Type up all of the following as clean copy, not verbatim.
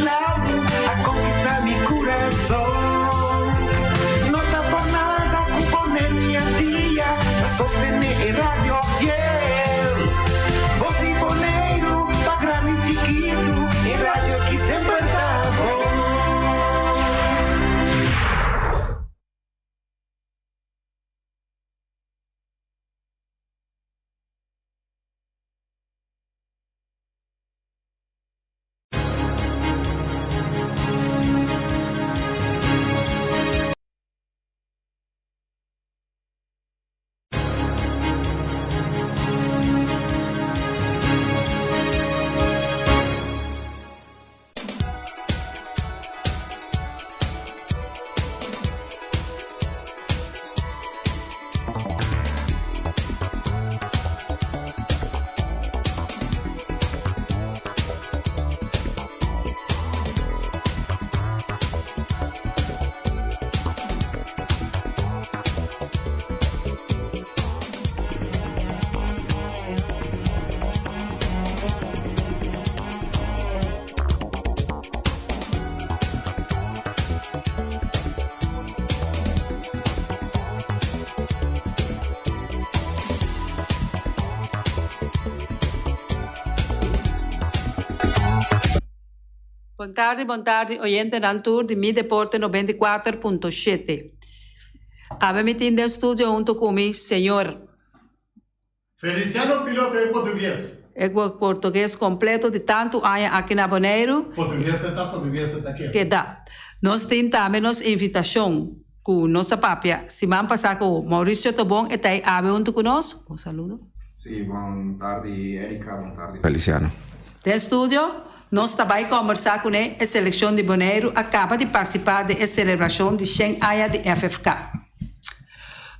largu a konkistá mi kurason. No ta por nada ku pone mi al dia pa sostené e radio fiel. Bos di Boneiru pa grandi i chikitu, e radio ki semper ta bon. Bon tardi, bon tardi oyentenan tur di Mi Deporte 94.7. Awe mi tin den studio hunto cu mi señor. Feliciano Piloto e portugues. E portugues completo di tantu aña aki na Boneiru. Portugues e ta, portugues e ta keda. Keda. Nos tin tambe nos invitacion cu nos a papia siman pasa cu Mauricio Tobon e ta ei awe hunto cu nos. Un saludo. Si, bon tardi Erika, bon tardi Feliciano. Den studio nos ta bay combersa cune e seleccion di Boneiru a caba di participa den e celebracion di shen aña di FFK.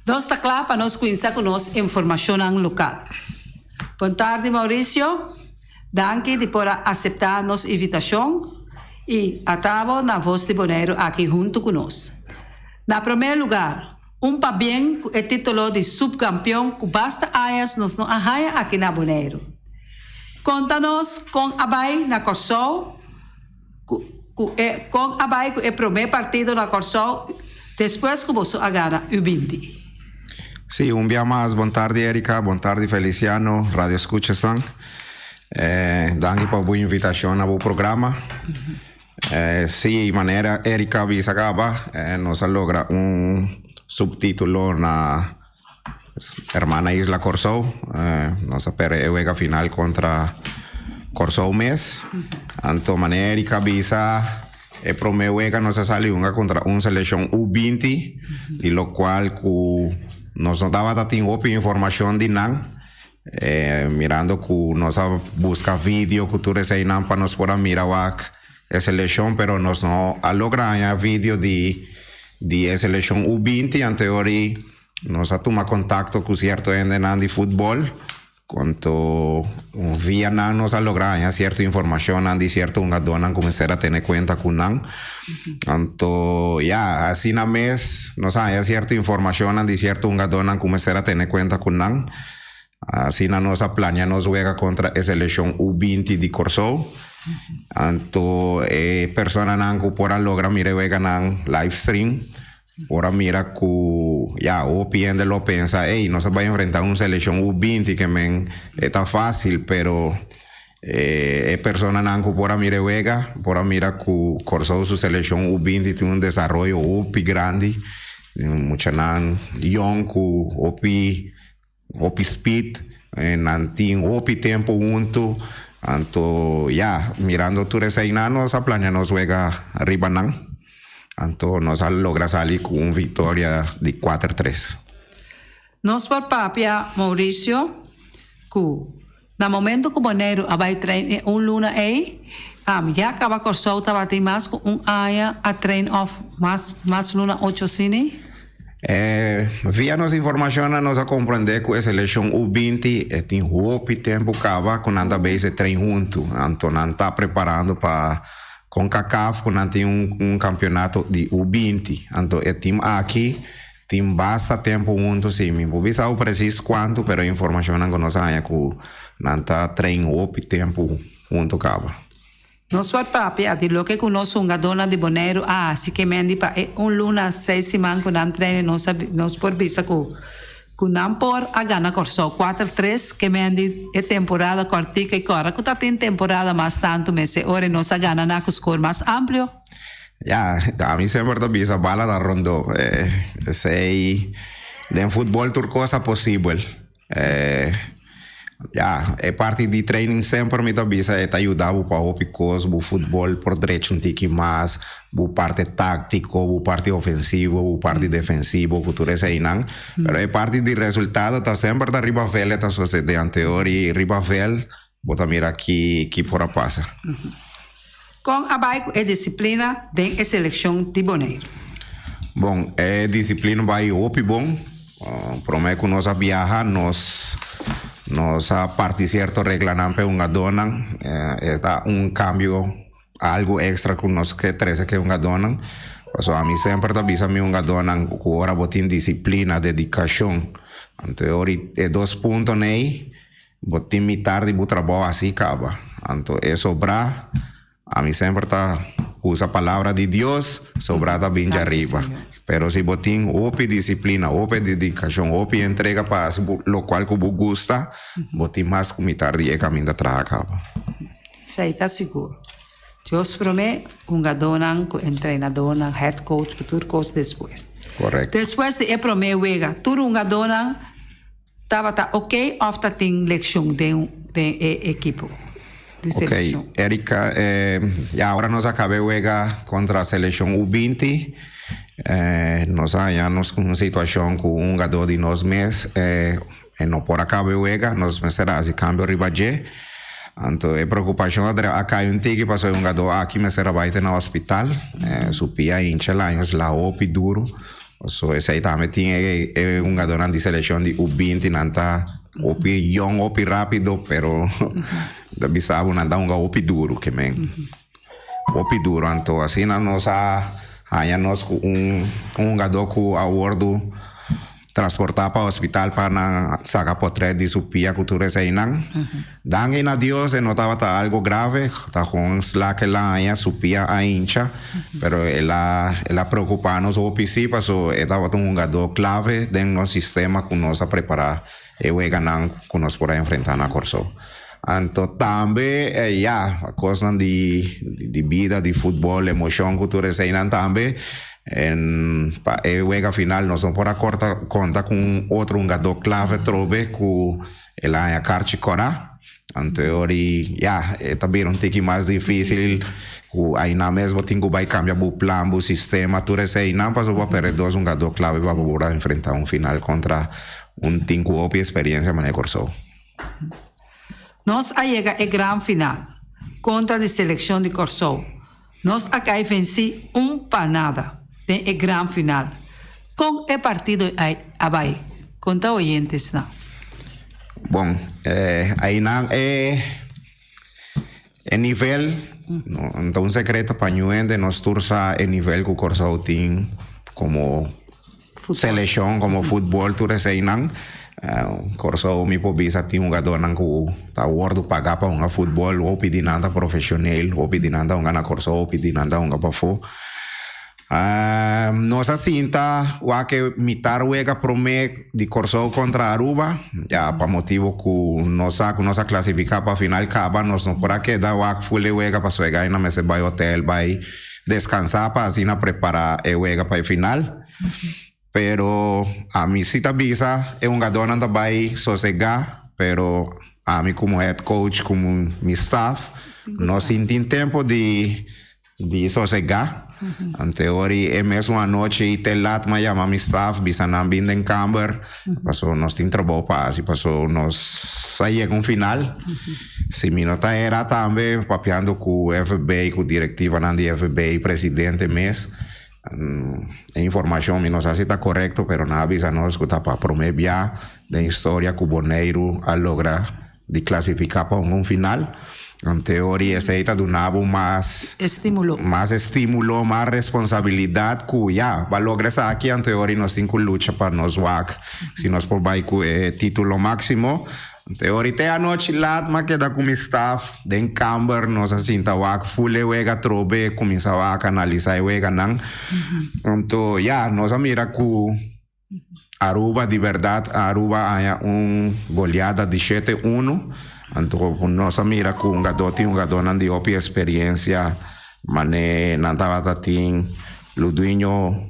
Nos ta kla pa nos kuinsa ku nos informashonnan lokal. Bon tardi Mauricio, danki di por a aseptá nos invitashon i a ta bo na Vos di Boneiru aki huntu ku nos. Na promé lugar, un pabien ku e titulo di supkampion ku basta añas nos no a haña aki na Boneiru. Konta nos kon a bai na Kòrsou ku e kon a bai ku e promé partido na Kòrsou despues ku boso a gana U-binti. Sí, un bia mas, bon tardi Erika, bon tardi Feliciano, radio escuchasnan. Eh, danki pa bo invitacion na bo programa. Eh, sí, manera Erika a bisa caba, eh, nos a logra un subtítulo na Hermana Isla Kòrsou. Nos a perde e wega final kontra Kòrsou mes. Anto manera Erika bisa e promé wega nos a sali hunga kontra un selekshon U binti di lokual ku nos no tabata tin hopi informashon di nan. Mirando ku nos a buska video ku tur eseinan pa nos por a mira wak e selekshon pero nos no a logra haña video di di e selekshon U binti anteori nos a tuma kontakto ku sierto hendenan di futbol konto via nan nos a logra haña sierto informashonnan di sierto hungadónan ku mester a tene kuenta ku nan anto ya asina mes nos a haña sierto informashonnan di sierto hungadónan ku mester a tene kuenta ku nan. Asina nos a plania nos wega kontra e selekshon U binti di Kòrsou. Anto e personanan ku por a logra mira e weganan live stream por a mira ku ya hopi hende lo pensa ey nos a bai enfrenta un selekshon U binti ke men e ta fásil pero e personanan ku por a mira e wega por a mira ku Kòrsou su selekshon U binti tin un desaroyo hopi grandi muchanan yòn ku hopi Hopi speed, nan tin hopi tempo hunto, anto ya, mirando tur eseinan nos a planea nos wega riba nan, anto nos a logra sali cu un victoria di cuater tres. Nos por papia, Mauricio, cu na momento cu Boneiru a bay train e un luna ey, ya caba Corsou tabatin mas cu un aña a train of mas mas luna ocho sini? Via nos informacionnan nos a comprende cu e seleccion U binti e tin hopi tempo caba cu nan ta bezig train hunto, anto nan ta preparando pa Concacaf cu nan tin un campeonato di U binti, anto e team aki Tin basta tempu huntu si mi por bisa bo presis kuantu pero e informashonnan ku nos a haña ku nan ta train hopi tempu huntu kaba. Nos por papia di loke ku nos hungadónan di Boneiru a hasi ke mendi pa e un luna seis siman ku nan traine nos a nos por bisa ku ku nan por a gana Kòrsou kuater tres ke mendi e temporada kòrtiku i kòrda ku ta tin temporada mas tantu mester ora nos a gana na ku skor mas amplio. Ya, ami semper ta bisa bala ta rondó. Esei den futbòl tur kos ta posibel. Ya, e parti di training semper mi ta bisa e ta yuda bo pa hopi kos, bo futbòl por drecha un tiki mas, bo parti táktiko, bo parti ofensivo, bo parti defensivo ku tur eseinan. Pero e parti di resultado ta semper ta riba vèl e ta sosede. Anteor i riba vèl bo ta mira ki ki por a pasa. Kon a bai ku e disiplina den e selekshon di Boneiru? Bon, e disiplina bai hopi bon. Promé ku nos a biaha nos nos a parti sierto reglanan pa e hungadónan. E ta un kambio, algu èkstra ku nos ke trese ku e hungadónan. Pasobra ami semper ta bisa mi hungadónan ku ora bo tin disiplina, dedikashon, anto e ora e dos puntonan ei Bo tin mitar di bo trabou hasi kaba. Anto e sobrá, ami semper ta usa palabra di Dios, sobrá ta bin djariba. Pero si bo tin hopi disiplina, hopi dedikashon, hopi entrega pa hasi lokual ku bo gusta, bo tin mas ku mitar di e kaminda traha kaba. Esei ta sigur. Dios promé, hungadónan ku entrenadónan, head coach ku tur kos despues. Korekto. Despues di e promé wega, tur hungadónan Tabata ok of ta tin lekshon den den e ekipo di selekshon? Ok, Erika, ya ora nos a kaba e wega kontra selekshon U binti, nos a haña nos ku un situashon ku un hungadó di nos mes e no por a kaba e wega, nos mester a hasi kambio riba dje. Anto e preokupashon a kai un tiki pasobra e hungadó aki mester a bai te na hospital, su pia hincha el haña sla hopi duru. So esei tambe tin e e hungadónan di selekshon di U binti nan ta hopi yòn, hopi rápido, pero ta bisa bo nan ta hunga hopi duru ke men. Hopi duru. Anto asina nos a haña nos ku un un hungadó ku a wòrdu transportá pa hospital pa nan saka potrèt di su pia ku tur eseinan. Danki na Dios e no tabata algo grave, ta con sla ke el a haña, su pia a hincha, pero el a el a preocupa nos hopi si paso e tabata un hungador clave den nos sistema cu nos a prepara e weganan cu nos por a enfrenta na Corsou. Anto tambe ya, cosnan di di bida, di futbol, emocion cu tur eseinan tambe, en pa e wega final nos no por a corta conta cu un otro hungador clave trobe cu El a haña karchi kòrá, anto e ora i ya, e ta bira un tiki mas difísil ku ainan mes bo tin ku bai kambia bo plan, bo sistema, tur eseinan pasobra bo a pèrdè dos hungadó klave pa bo por a enfrentá un final kontra un tin ku hopi eksperensia manera Kòrsou. Nos a yega e gran final kontra di selekshon di Kòrsou. Nos a kai vensí un pa nada den e gran final. Kon e partido ei a bai? Konta oyentesnan. Bon, einan e e nivel no ta un sekreto pa ñu hende, nos tur sa e nivel ku Kòrsou tin komo Selekshon komo futbol tur eseinan. Kòrsou mi por bisa tin hugadónan ku ta wòrdu pagá pa hunga futbol. Hopi di nan ta profeshonel, hopi di nan ta hunga na Kòrsou, hopi di nan ta hunga pafó. Nos a sinta wak e mitar wega promé di Kòrsou kontra Aruba. Ya pa motibu ku nos sa ku nos a klasifiká pa final kaba nos no por a keda wak ful e wega pasobra e gainan mester bai hotel bai deskansá pa asina prepará e wega pa e final. Pero ami si ta bisa e hungadónan ta bai sosegá, pero ami komo head coach, komo mi staff, no sinti tempu di di sosegá. Anto e ora e mesun anochi te lat mi a yama mi staff bisa nan bin den kamber pasobra nos tin trabou pa hasi pasobra nos a yega un final. Si mi no ta era tambe papiando ku FB, ku direktivanan di FB, presidente mes. E informashon mi no sa si ta korekto pero nan a bisa nos ku ta pa promé bia den historia ku Boneiru a logra di klasifiká pa un final. Anto ori esei ta duna bo mas Estímulo. mas estímulo, mas responsabilidat ku ya bo a logra esaki anto ori nos tin ku lucha pa nos wak si nos por bai ku e título máksimo. Te ora te anochi laat m'a keda ku mi staf den kamber nos a sinta wak full e wega trobe kuminsa wak analisa e weganan. Anto ya nos a mira ku Aruba di berdad Aruba a haña un goleada di shete uno. Anto nos a mira ku hungadó tin hungadónan di hopi experiencia mane nan tabata tin Luduiño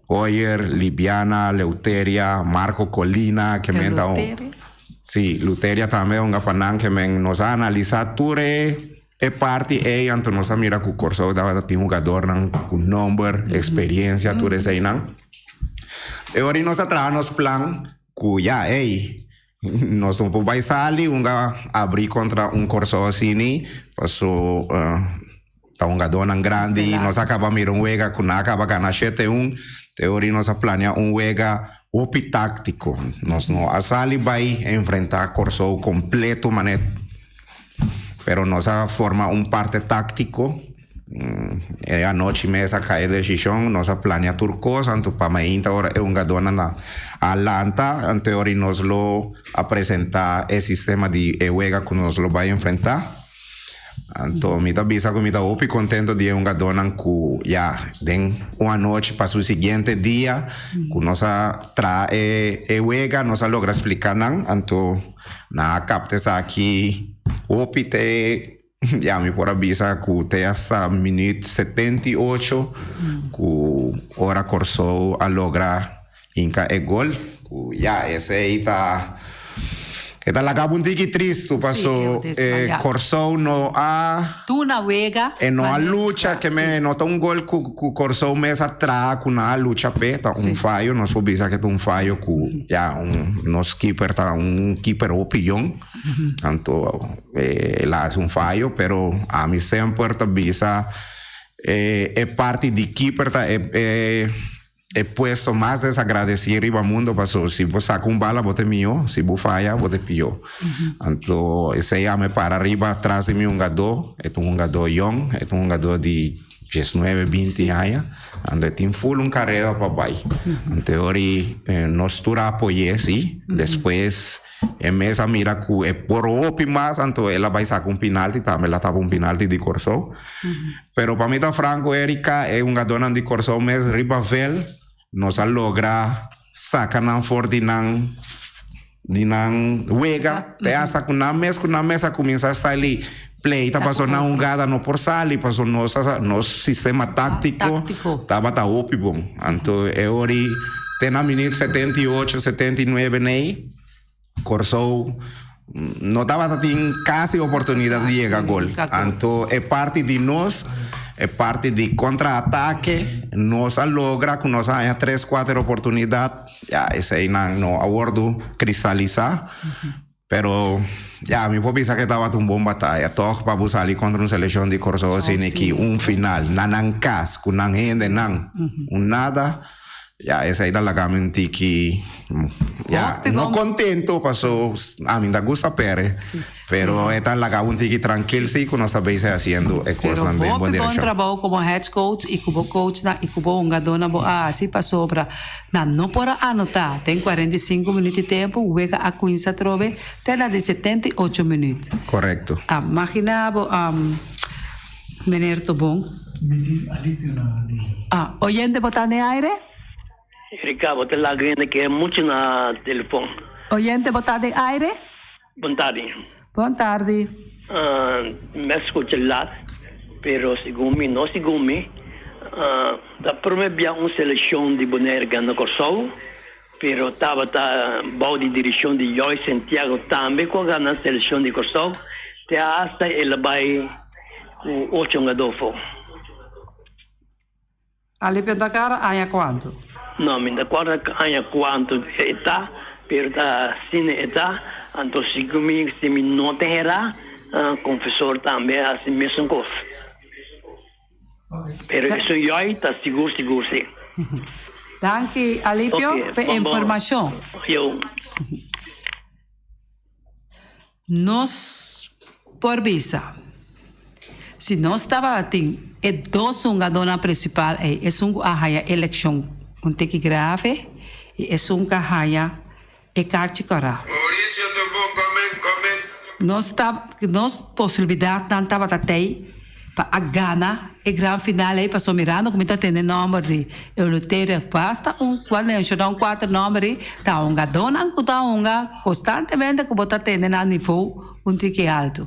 Hoyer, Libiana, Leuteria, Marco Colina, ke men ta un. Sí, Luteria tambe hunga pa nan, ke men nos a analisá tur e e parti ei, anto nos a mira ku Kòrsou tabata tin hugadornan ku nomber, eksperensia, tur eseinan. E ora ei nos a traha nos plan ku ya, ei, nos no por bai sali hunga abrí kontra un Kòrsou asini, paso Ta hungadónan grandi. Nos a kaba mira un wega ku nan a kaba gana shete un. Te ora nos a planea un wega hopi táktiko. Nos no a sali bai enfrentá Kòrsou kompleto mané, pero nos a forma un parte táktiko. E anochi mes a kai e desishon. Nos a planea tur kos. Anto pa mainta ora e hungadónan a lanta, anto e ora nos lo a presentá e sistema di e wega ku nos lo bai enfrentá. Anto mi ta bisa ku mi ta hopi kontento di e hungadónan ku ya den un anochi pa su siguiente dia ku nos a traha e e wega nos a logra splika nan anto nan a kapta esaki hopi te ya mi por a bisa ku te hasta minüt 78 ku ora Kòrsou a logra Hinka e gol ku ya esei ta e ta laga bo un tiki tristu paso e Kòrsou no a Tuna wega e no a lucha ke men e no ta un gol ku ku Kòrsou mes a traha ku nan a lucha p'e ta un fayo nos por bisa ke ta un fayo ku ya un nos keeper ta un keeper hopi yong anto el a hasi un fayo pero ami semper ta bisa e e parti di keeper ta e e E puesto mas desagradeci riba mundo paso si bo saca un bala bo ta mihó, si bo faya bo ta pió. Anto esey a me para riba tras di mi hungadó, e ta un hungadó yong, e ta un hungadó di diesnuebe, binti aña, anto e tin ful un carera pa bay. Anto e ora nos tur a apoy'é si, despues E mes a mira ku e por hopi mas, anto el a bai saka un pinalti, tambe el a tapa un pinalti di Kòrsou. Pero pa mi ta franko, Erika, e hungadónan di Kòrsou mes riba vel, nos a logra saka nan for di nan di nan wega, te hasta ku nan mes ku nan mes a kuminsá sali play, ta pasobra nan hungada no por sali, pasobra nos a nos sistema táktiko tabata hopi bon. Anto e ora te na minüt 78, 79 nei, Kòrsou no tabata tin kasi oportunidat di yega gol. Anto e parti di nos, e parti di kontra atake, nos a logra ku nos a haña tres, kuater oportunidat, ya eseinan no a wòrdu kristalisá. Pero ya, mi por bisa ke tabata un bon bataya. Tòg pa bo sali kontra un selekshon di Kòrsou asina aki, un final, na nan kas, ku nan hendenan, un nada, ya esei ta laga mi un tiki, ya, no kontento paso ami ta gusta pèrdè, pero e ta laga un tiki trankil si ku nos ta bezig hasiendo e kosnan den bon Pero hopi bon direkshon. trabou komo head coach i ku bo coachnan i ku bo hungadónan bo a hasi pasobra Nan no por a anotá den 45 minuut di tempu, wega a kuinsa atrobe te na di 78 minuut. Korekto. A maginá bo, meneer Tobon. Ah, oyente bo ta den aire? Erika, bo ta laga hende kere muchu na telefon. Oyente bo ta den aire? Bon tardi. Bon tardi. Mi a scucha lat, pero segun mi, no segun mi, ta prome bia un seleccion di Bonaire gana Corsou, pero tabata bou di direccion di Joy Santiago tambe cu a gana seleccion di Corsou, te hasta el a bay cu ocho hungador afo. Ali penta cara aña cuanto? No, mi ta corda aña cuanto e ta, pero ta asina e ta, anto segun mi, si mi no ta hera, confesor tambe a haci mesun cos. Pero esun yoy ta sigur sigur si. Danki Alipio Ok, p'e bon bon. informacion. Yo. Nos por bisa, si nos tabatin e dos hungadónan prinsipal ei, esun ku a haña e lekshon un tiki grave i esun ku a haña e karchi kòrá. Mauricio Tobón Comenco. Nos ta nos posibilidatnan tabata tei pa a gana e gran final ei pasobra mirando ku mi ta tende nòmber di Eleuterio basta un ku a menshoná un kuater nòmber ei ta hungadónan ku ta hunga konstantemente ku bo ta tende nan nivou un tiki altu.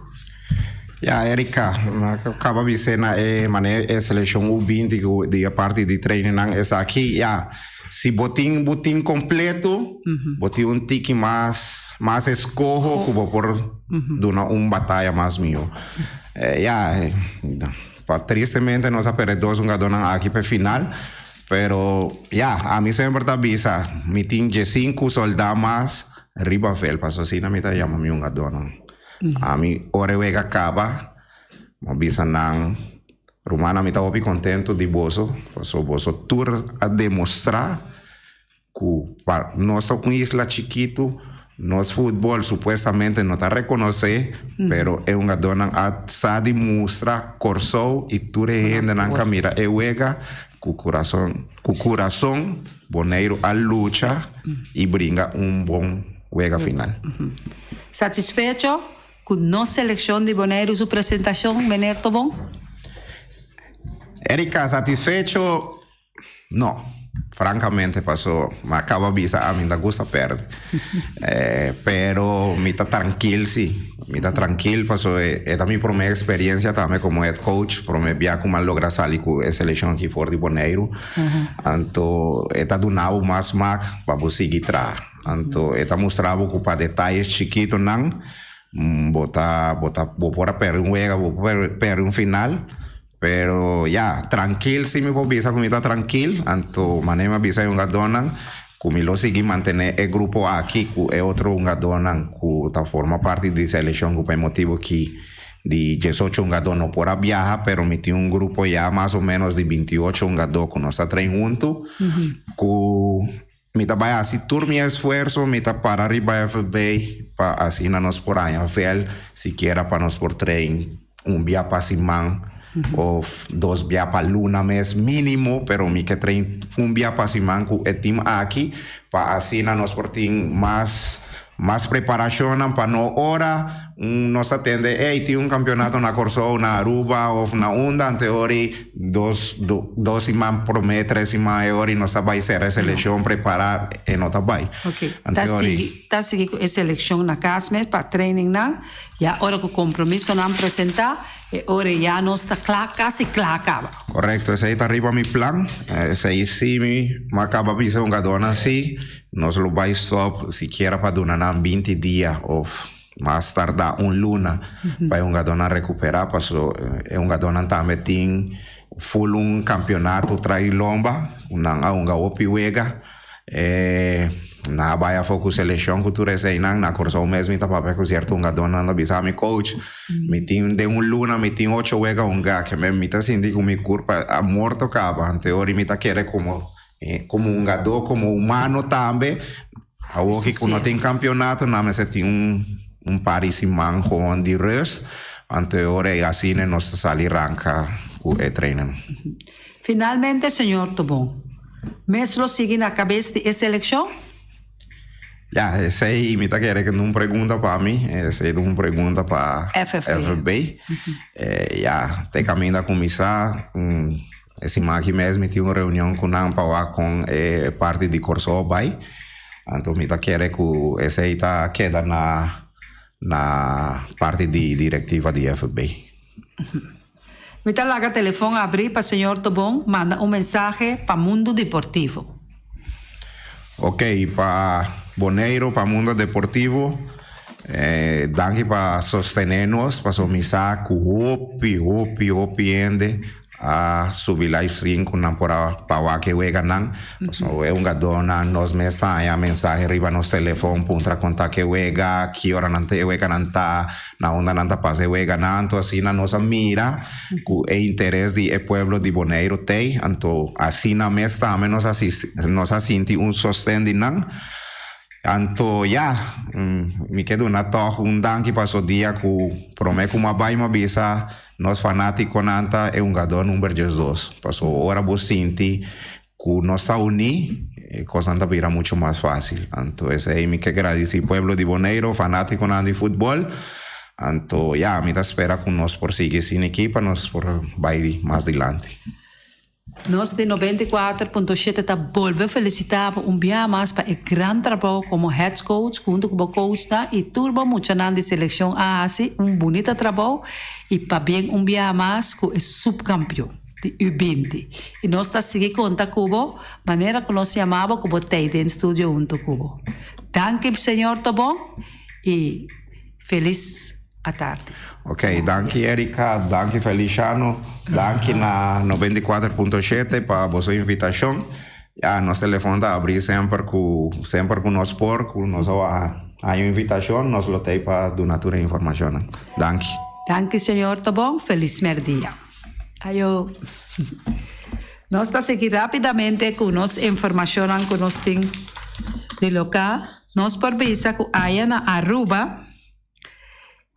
Ya Erika, mi a kaba bis'é na e manera e selekshon U binti ku di e parti di trainingnan esaki ya. Si bo tin bo tin completo, bo tin un tiki mas mas escoho cu bo por duna un bataya mas miho. Ya, pa tristemente nos a perde dos hungadornan aki pa e final, pero ya, ami semper ta bisa, mi tin diesinku solda mas riba veld, pasobra asina mi ta yama mi hungadornan. Ami ora e wega caba, mi a bisa nan. Rumannan mi ta hopi contento di boso paso boso tur a demostra cu pa nos ta un isla chikito nos futbol supuestamente no ta reconoce pero e hungadornan a sa di mustra Corsou y tur e hendenan ca mira e wega cu curason cu curason Boneiru a lucha y bringa un bon wega final. Satisfecho Ku nos selekshon di Boneiru su presentashon, meneer Tobon? Erika, Satisfecho? No. Frankamente paso mi a kaba bisa ami ta gusta perde. Pero mi ta trankil si. Mi ta trankil paso e ta mi prome eksperensia tambe komo head coach. Prome bia ku mi a logra sali ku e selekshon aki for di Boneiru. Anto e ta duna bo mas smak pa bo sigui traha. Anto e ta mustra bo ku pa detayes chikitonan bo ta bo ta bo por a pèrdè un wega, bo por pèrdè un final, pero ya, trankil si mi por bisa ku mi ta trankil, anto manera mi a bisa e hungadónan ku mi lo sigui mantené e grupo aki ku e otro hungadónan ku ta forma parti di selekshon ku pa e motibu ki di diesocho hungadó no por a biaha, pero mi tin un grupo ya mas o ménos di bintiocho hungadó ku nos ta train huntu ku. Mi ta bai hasi tur mi esfuerso, mi ta para riba FB pa asina nos por haña vèl, sikiera pa nos por train un bia pa siman of dos bia pa luna mes mínimo, pero mi ke train un bia pa siman ku e tim aki pa asina nos por tin mas Mas preparashonnan pa no ora nos a tende ey tin un kampeonato na Kòrsou, na Aruba òf na unda ante ori dos dos siman promé tres siman e ori nos ta bai sera e selekshon prepará e no ta bai. Ok, ta sigui ta sigui ku e selekshon na kas mes pa trainingnan ya ora ku kompromisonan presentá e ora ya nos ta kla kasi kla kaba. Korekto esei ta riba mi plan esei si mi a kaba bisa e hungadónan si. Nos lo bai stop sikiera pa duna nan 20 dia of mas tarda un luna pa e hungadónan rekuperá paso e hungadónan tambe tin full un kampionato trai lomba ku nan a hunga hopi wega. E nan a bai afó ku selekshon ku tur eseinan. Na Kòrsou mes mi ta papia ku sierto hungadónan ta bisa mi coach mi tin den un luna mi tin ocho wega hungá ke mi ta sinti ku mi kurpa a morto kaba anteori mi ta kere komo Komo hungadó, komo humano tambe. Awor ki ku no tin kampionato nan mester tin un un par di siman gewoon di rust. Anto e ora ei asina nos ta sali ranka ku e training. Finalmente señor Tobon mes lo sigui na kabes di e selekshon? Ya, esei mi ta kere ku no un pregunta pa mi, esei ta un pregunta pa FFB. Ya, te kaminda kuminsá. E siman aki mes mi tin un reunion ku nan pa wak kon e parti di Kòrsou a bai. Anto mi ta kere ku esei ta keda na na parti di direktiva di FB. Mi ta laga telefon abrí pa señor Tobon manda un mensahe pa mundu deportivo. Ok, pa Boneiru, pa mundo deportivo, danki pa sostené nos, pasobra mi sa ku hopi, hopi, hopi hende A subi live stream ku nan por a pa wak e weganan. Pasobra e hungadónan nos mes haña mensahe riba nos telefòn puntra kon ta ku e wega, ki ora nan ta e weganan ta, na unda nan ta pasa e weganan. Anto asina nos a mira ku e interes di e pueblo di Boneiru t'ei. Anto asina mes tambe nos a nos a sinti un sosten di nan. Anto ya, mi ke duna tòg un danki paso dia ku promé ku mi a bai mi a bisa Nos fanátikonan ta e hungadó number 12, pasobra ora bo sinti ku nos ta uní, e kosnan ta bira muchu mas fásil. Anto esei mi ke gradisí pueblo di Boneiru, fanátikonan di futbòl. Anto ya, mi ta spera ku nos por sigui asina aki pa nos por bai mas dilanti. Nos di 94.7 ta bolbe felicita bo un biaha mas pa e gran trabou como head coach hunto cu bo coachnan y tur bo muchanan di seleccion a haci un bunita trabou y pabien un biaha mas cu e subcampeon di U 20 y nos ta sigui conta cu bo manera cu nos yama bo cu bo tey den studio hunto cu bo. Danki señor Tobon y felis atardi. Ok, danki Erika, danki Feliciano, danki na 94.7 pa boso invitashon. Ya, nos telefon ta abrí semper ku semper ku nos por, ku nos a haña un invitashon, nos lo t'ei pa duna tur e informashonnan. Danki. Danki señor Tobon, felis merdia. Ayo. Nos ta sigui rapidamente ku nos informashonnan ku nos tin di loka. Nos por bisa ku aya na Aruba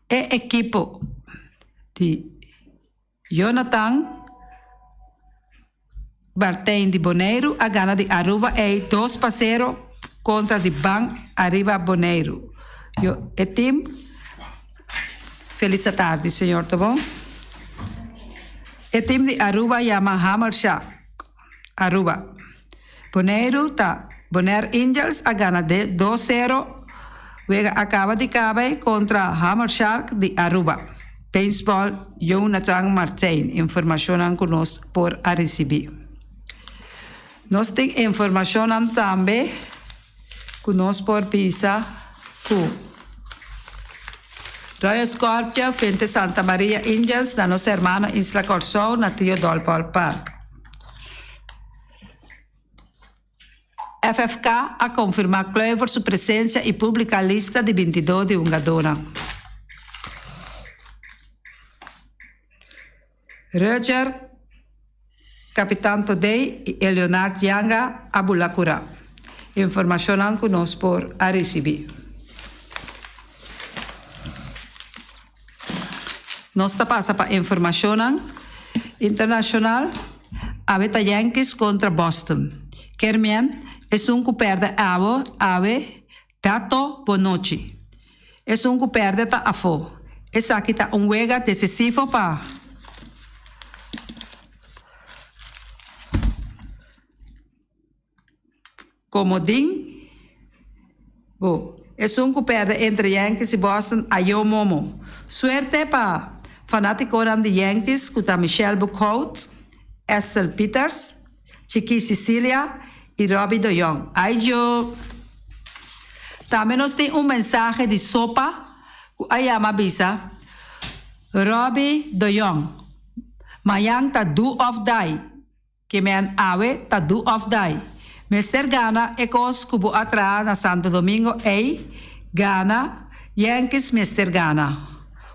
E ekipo di Jonathan Bartijn di Boneiru a gana di Aruba ei dos pa sero kontra di Ban Ariba Boneiru. Yo e team Felis atardi señor ta bon. E team di Aruba yama Hammersha Aruba. Boneiru ta Bonaire Angels a gana de dos sero wega a kaba di kabei kontra Hammershark di Aruba. Baseball Jonathan Martijn informashonnan ku nos por a risibí. Nos tin informashonnan tambe ku nos por bisa ku Royal Scorpio frente Santa Maria Indians na nos hermano Isla Kòrsou na Tio Dolpol Park. FFK a konfirmá Kluivert su presensia i publiká lista di bintidó di hungadónan. Rutger, Kapitan Todey i Eleonard Janga a bula kurá. Informashonnan ku nos por a risibí. Nos ta pasa pa informashonnan internashonal. Awe ta Yankees kontra Boston. Kermien, esun ku pèrdè awo, awe, Tato Bonochi. Esun ku pèrdè ta afó. Esaki ta un wega desisivo pa. Komodin, Bo, esun ku pèrdè entre Yankees i Boston ayo momo. Suerte pa fanatikonan di Yankees ku ta Michelle Boekhout, Estel Pieters, Chiki Cicilia i Robbie de Jong. Ayo! Tambe nos tin un mensahe di sopa ku a yama bisa Robbie de Jong, Mayan ta do of die. Ke men awe ta do of die. Mester gana e kos ku bo a traha na Santo Domingo ey, gana, Yankees mester gana.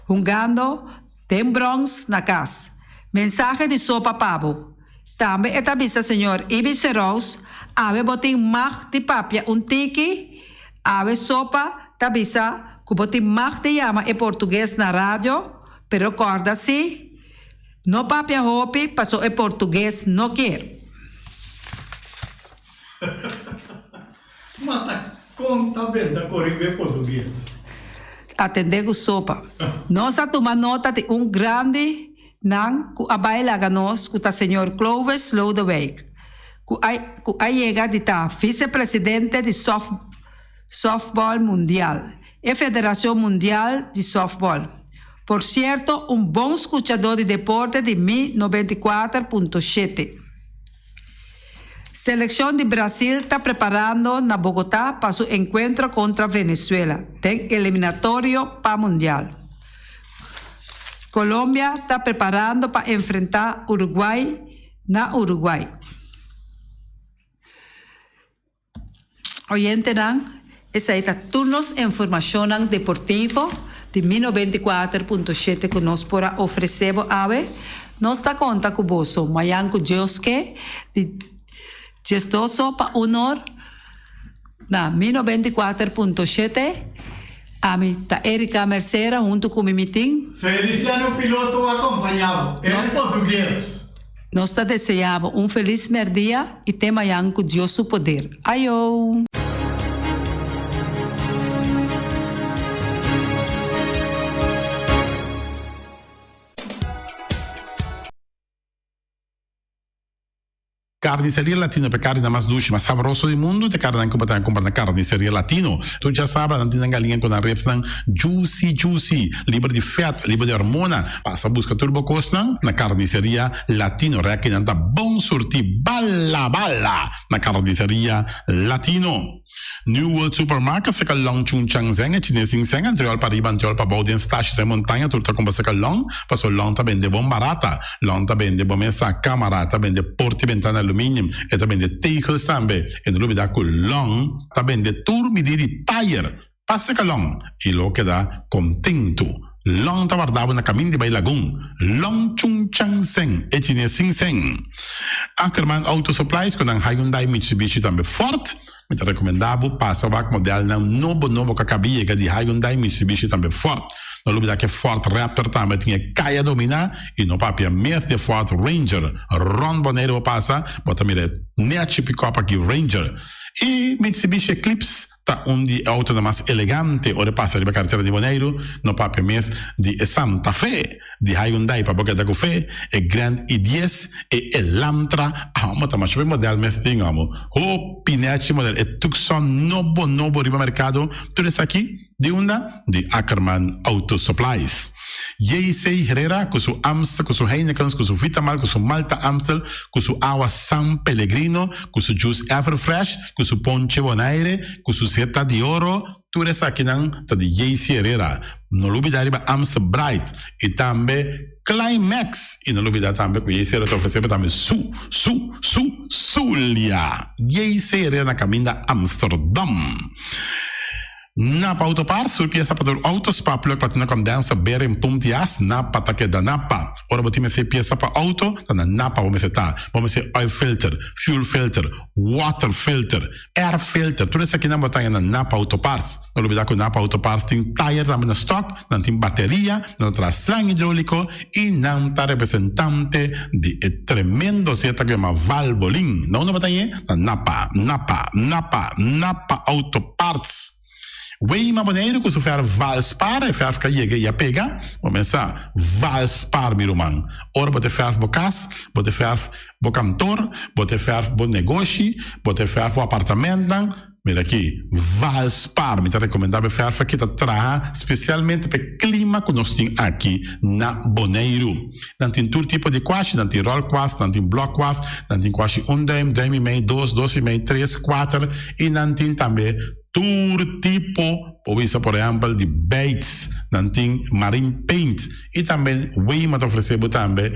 Hungando den Bronx na kas. Mensahe di sopa pa bo. Tambe e ta bisa señor Ibi Serous, awe bo tin mag di papia un tiki, awe sopa ta bisa ku bo tin mag di yama e portugues na radio, pero korda si, No papia hopi paso e portugues no kier. Ma ta con ta benta coriba e portugues? Atende cu sopa. Nos a tuma nota di un grandi nan cu a bay laga nos cu ta señor Clovis Lodewijk cu a cu a yega di ta vicepresidente di soft softball mundial e Federacion Mundial di Softball. Por cierto un bon scuchador di deporte di mi 94.7. Seleccion di Brasil ta preparando na Bogotá pa su encuentro contra Venezuela den eliminatorio pa Mundial. Colombia ta preparando pa enfrenta Uruguay na Uruguay. Oyentenan, esei ta tur nos informashonnan deportivo di mi 94.7 ku nos por a ofresé bo awe. Nos ta konta ku boso mañan ku Dios ke di diesdoso pa unor na mi 94.7. Ami ta Erika Mercera huntu ku mi mi tin. Feliciano Piloto akompañá bo, el portugues. Nos ta deseá bo un felis merdia i te mañan ku Dios su poder. Ayo! Carniceria Latino p'e carninan mas dushi, mas sabroso di mundu, t'e carninan cu bo ta cumpra na Carniceria Latino. Tur djasabra nan tin nan galiña cu nan ribsnan juicy juicy, liber di vet, liber di hormona. Pasa busca tur bo cosnan na Carniceria Latino. Rekinan ta bon surti bala bala na Carniceria Latino. New World Supermarket seka Long Chun Chang Zeng e chines sin seng antriol pa riba antriol pa bou den stash den montaña tur ta kumpra seka Long paso Long ta bende bon barata Long ta bende bo mesa kamara ta bende porti bentana aluminium e ta bende tegels tambe e no lubida ku Long ta bende tur midi di tayer pa seka Long i lo keda kontentu Long ta warda bo na kamin di bai Lagun Long Chun Chang Seng e chines sin seng. Ackerman Auto Supplies ku nan Hyundai, Mitsubishi tambe Ford. Mi ta rekomendá bo pasa wak modelnan nobo nobo ku a kaba yega di Hyundai, Mitsubishi tambe Ford. No lubidá ku e Ford Raptor tambe tin e kaya dominá i no papia mes di e Ford Ranger. Rònt Boneiru bo pasa bo ta mira e nèchi pikòp aki Ranger. I Mitsubishi Eclipse. Ta un di e autonan mas elegante ora e pasa riba karetera di Boneiru, no papia mes di e Santa Fe di Hyundai pa bo keda ku fe, e Grand i dies, e Elantra, amo ta masha hopi model mes tin amo, hopi nechi model, e Tucson nobo nobo riba merkado, tur esaki di unda? Di Ackerman Auto Supplies. JC Herrera ku su Amstel, ku su Heinekens, ku su Vitamal, ku su Malta Amstel, ku su awa San Pellegrino, ku su juice Everfresh, ku su ponche Bonaire, ku su seta di oro, tur esakinan ta di JC Herrera. No lubida riba Amstel Bright i tambe Climax. I no lubida tambe ku JC Herrera ta ofresé bo tambe su, su, su, Zulia. JC Herrera na kaminda Amsterdam. Napa Autoparts, tur piesa pa tur auto, spa, plug, platina, condenser, bearing, pump di as, Napa ta keda Napa. Ora bo tin mester piesa pa auto, ta na Napa bo mester ta. Bo mester oil filter, fuel filter, water filter, air filter, tur esakinan bo ta haña na Napa Autoparts. No lubida ku Napa Autoparts tin tayer tambe na stock, nan tin bateria, nan ta traha slang hidrolico y nan ta representante di e tremendo zeta ku yama Valvoline. Na unda bo ta hañ'e? Na Napa, Napa, Napa, Napa Auto Parts. Weima Boneiru ku su fèrf Valspar, e fèrf ka yega i a pega. Bo mesa Valspar mi ruman. Ora bo te fèrf bo kas, bo te fèrf bo kantor, bo te fèrf bo negoshi, bo te fèrf bo apartamentnan, mira aki, Valspar. Mi ta rekomendá bo e fèrf aki ta traha spesialmente pa e klima ku nos tin aki na Boneiru. Nan tin tur tipo di kwashi, nan tin ròl kwast, nan tin blòk kwast, nan tin kwashi un duim, duim i mei, dos, dos i mei, tres, kuater i nan tin tambe tur tipo, por bisa por ehèmpel di beits, nan tin marine paint i tambe Weima ta ofresé bo tambe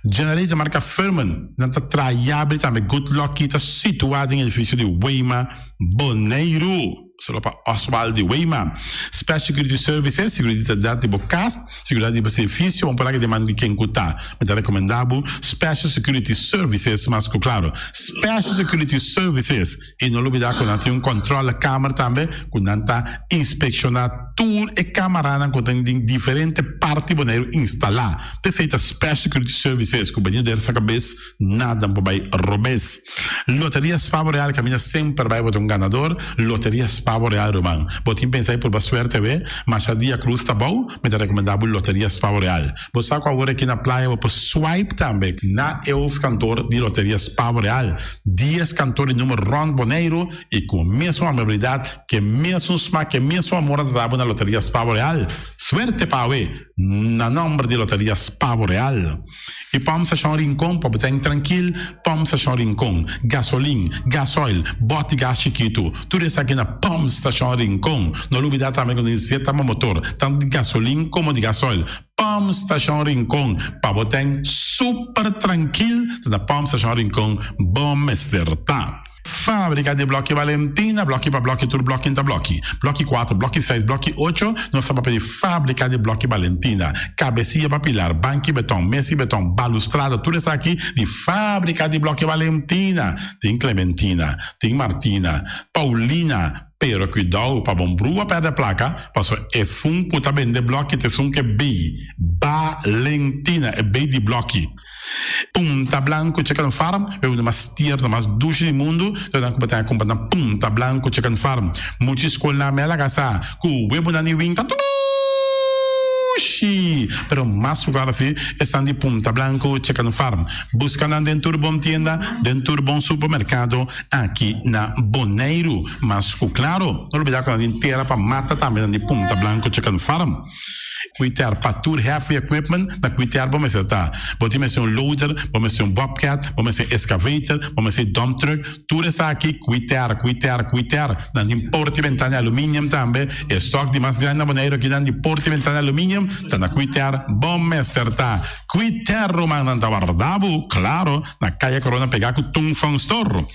generator marka Firman, nan ta traha yabri tambe Good Lucky ta situá den edifisio di Weima Boneiru. Solo pa Oswald di Weima. Special Security Services, Seguridat di bo kas, seguridat di bo servisio, un palabra di man di ken ku ta. Mi ta rekomendá bo Special Security Services mas ku klaro. Special Security Services. I no lubidá ku nan tin un kòntròlekamer tambe ku nan ta inspekshoná tur e kamaranan ku tin den diferente parti Boneiru instalá. P'esei ta Special Security Services ku benido der sa kabes Nada por bai robes. Loteria Spavo Real caminda semper bai bo ta un ganador. Loteria Spavo Real ruman. Bo tin pensa di purba suerte we? Masha dia cruz ta bou, mi ta recomenda bo Loteria Spavo Real. Bo sa cu awor aki na playa bo por swipe tambe na e hoofdkantoor di Loteria Spavo Real. Dies kantoor di numero rond Boneiru y cu mesun amabilidad, ke mesun smak, ke mesun amor nan ta da bo na Loteria Spavo Real. Suerte pa awe na nomber di Loteria Spavo Real. E pòmp stashon Rincon pa bo ta trankil, pòmp stashon Rincon, gasolin, gasoil, bòt di gas chikitu, tur esaki na pòmp stashon Rincon. No lubidá tambe ku tin zeta pa motor, tantu di gasolin komo di gasoil. Pòmp stashon Rincon pa bo ta super trankil, ta na pòmp stashon Rincon bo mester ta. Fábrika di blòki Valentina, blòki pa blòki tur blòki ta blòki. Blòki kuater, blòki seis, blòki ocho, nos ta papia di fábrika di blòki Valentina. Kabesia pa pilar, banki beton, mesi beton, balustrada, tur esaki di fábrika di blòki Valentina. Tin Clementina, tin Martina, Paulina, pero kuidou pa bon brua pèrdè plaka, pasobra e fun ku ta bende blòki ta esun ku e bei Valentina, e bei di blòki. Punta Blanco Chicken Farm, e un di mas tierno, mas dushi di mundu, lo nan ku bo ta kumpra na Punta Blanco Chicken Farm. Muchi skolnan mel a kasa ku webunan di winta dushi. Dushi! Pero mas ku klaro si esnan di Punta Blanco Chicken Farm. Buska nan den tur bon tienda, den tur bon supermerkado aki na Boneiru. Mas ku klaro, no lubida ku nan tin tera pa mata tambe nan di Punta Blanco Chicken Farm. Kuiter pa tur heavy equipment, na kuiter bo mester ta. Bo tin mester un loader, bo mester un bobcat, bo mester excavator, bo mester dump truck, Tur esaki kuiter, kuiter, kuiter. Nan tin porta i bentana di aluminium tambe. E stok di mas grandi na Boneiru aki nan di porta i bentana di aluminium ta na kuiter. Bo mester ta kuiter ruman nan ta warda bo, klaro, na Kaya Korona pegá ku Tung Fong Store.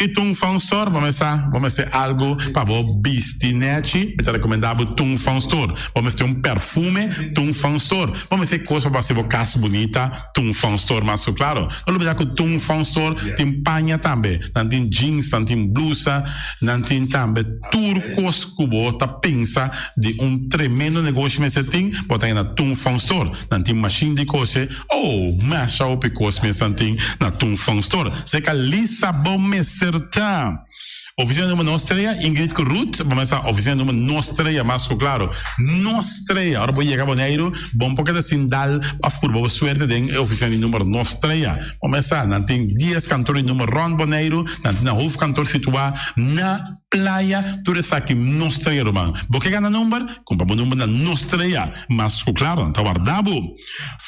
I Tung Fong Store bo mester bo mester algu pa bo bisti nèchi, mi ta rekomendá bo Tung Fong Store. Bo mester un perfume, Tung Fong Store. Bo mester kos pa bo hasi bo kas bunita. Tung Fong Store mas ku klaro. No lubida ku Tung Fong Store tin paña tambe. Nan tin jeans, nan tin blusa, nan tin tambe tur kos ku bo ta pensa di un tremendo negoshi mester tin, bo ta haña na Tung Fong Store. Nan tin mashin di kose, oh, masha hopi kos mes nan tin na Tung Fong Store. Seka lisa bo mester ta. Oficina numero nos trea, Ingrid ku Ruth, bo mester sa oficina numero nos trea mas ku klaro. Nos trea, ora bo yega Boneiru, bo no por keda sin dal òf purba bo suerte den e oficina di numero nos trea. Bo mester sa, nan tin dies kantor di numero rònt Boneiru, nan tin nan hoofdkantoor situá na Playa, tur esaki nos trea ruman. Bo ke gana number? Kumpra bo number na nos trea. Mas ku klaro, nan ta warda bo.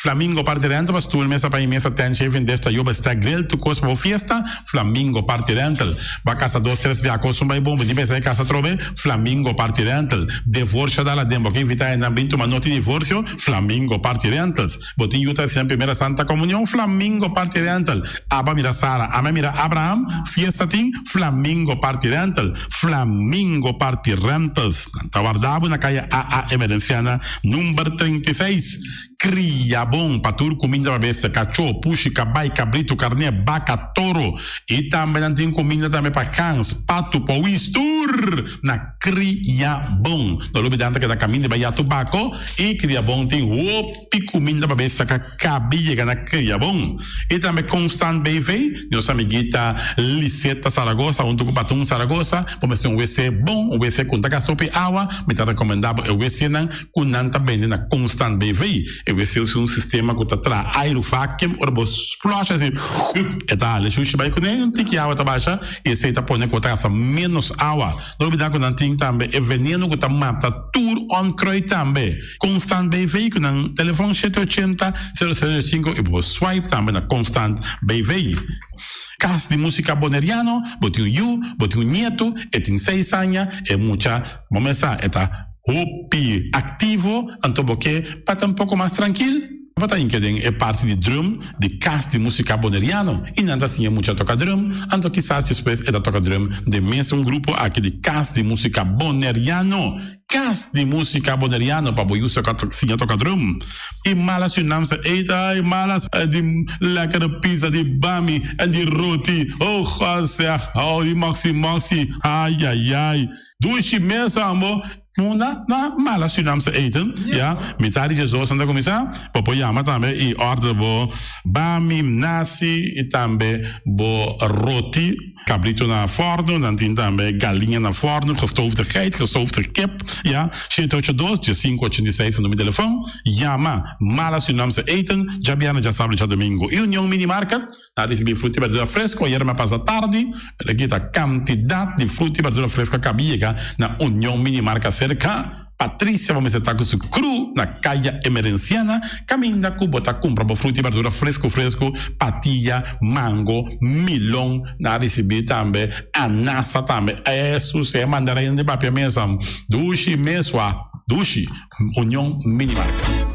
Flamingo Party Rental pa stoel, mesa pa i mesa, tent, chafing dish, tayoba, stack, grill, tur kos pa bo fiesta, Flamingo Party Rental. Bo a kasa dos, tres bia kos un bai bon, bo tin pensa e kasa atrobe, Flamingo Party Rental. Devorsio dal aden, bo ke invita hendenan bin tuma noti divorsio, Flamingo Party Rentals. Bo tin yu ta hasi nan primera Santa Comunion, Flamingo Party Rental. Aba mira Sara, ame mira Abraham, fiesta tin, Flamingo Party Rental. Flamingo Party Rentals. Nan ta warda bo na kaya AA Emerenciana number 36. Kria bon pa tur kuminda pa bestia, kachó, pushi, kabai, kabritu, karné, baka, toro. I tambe nan tin kuminda tambe pa gans, patu, powis, tur na Kria Bon. No lubida nan ta keda kaminda bai ya Tubako i Kria Bon tin hopi kuminda pa bestia ka kabi yega na Kria Bon. I tambe Constant BV, nos amiguita Liseta Zaragoza huntu ku Patun Zaragoza, bo mester un wc bon, un wc ku no ta gasta hopi awa, mi ta rekomendá bo e wcnan ku nan ta bende na Constant BV. E wc usa un sistema ku ta traha airu vacuum, ora bo flush asi, e ta hala e shushi bai kuné, un tiki awa ta basha i esei ta pone ku bo ta gasta ménos awa. No olbida ku nan tin tambe e veneno ku ta mata tur onkruid tambe. Constant BV ku nan telefon shete ochenta, sero sero sinku i bo por swipe tambe na Constant BV. Kas di Musika Boneriano, bo tin un yu, bo tin un nietu, e tin seis aña, e mucha, bo mes sa, e ta hopi aktivo, anto bo ke pa ta un poko mas trankil, bo ta hinka den e parti di drum di Kas di Musika Boneriano i nan ta siña mucha toka drum, anto kisas despues e ta toka drum den mesun grupo aki di Kas di Musika Boneriano. Kas di Musika Boneriano pa bo yu siña toka drum. I mala Surinaamse eten, ai mala di lekkere pizza, di bami en di roti, oh God zeg, oh di moxi moxi, ai ai ai, dushi mes ambo. Munda na mala Surinaamse eten, ya, mitad di djesdos nan ta kuminsá, bo por yama tambe i order bo bami, nasi i tambe bo roti. Cabrito na forno, nan tin tambe galiña na forno, gestoofde geit, gestoofde kip, ya. Shete ocho dos, diesinco ochenta i seis ta numero di telefon. Yama Mala Surinaamse Eten, djabièrnè, djasabra i djadomingo. I Union Mini Market, nan a ricibi fruta i berdura fresco, ayera mi a pasa tardi, pero aki ta cantidad di fruta i berdura fresco a caba yega na Union Mini Market cerca. Patricia bo mester ta ku su kru na Kaya Emerenciana kaminda ku bo ta kumpra bo fruta i berdura fresku fresku, patia, mango, milon, nan a risibí tambe anasa tambe. Esus e mandarin di papia mesa dushi mesua dushi. Union Mini Market.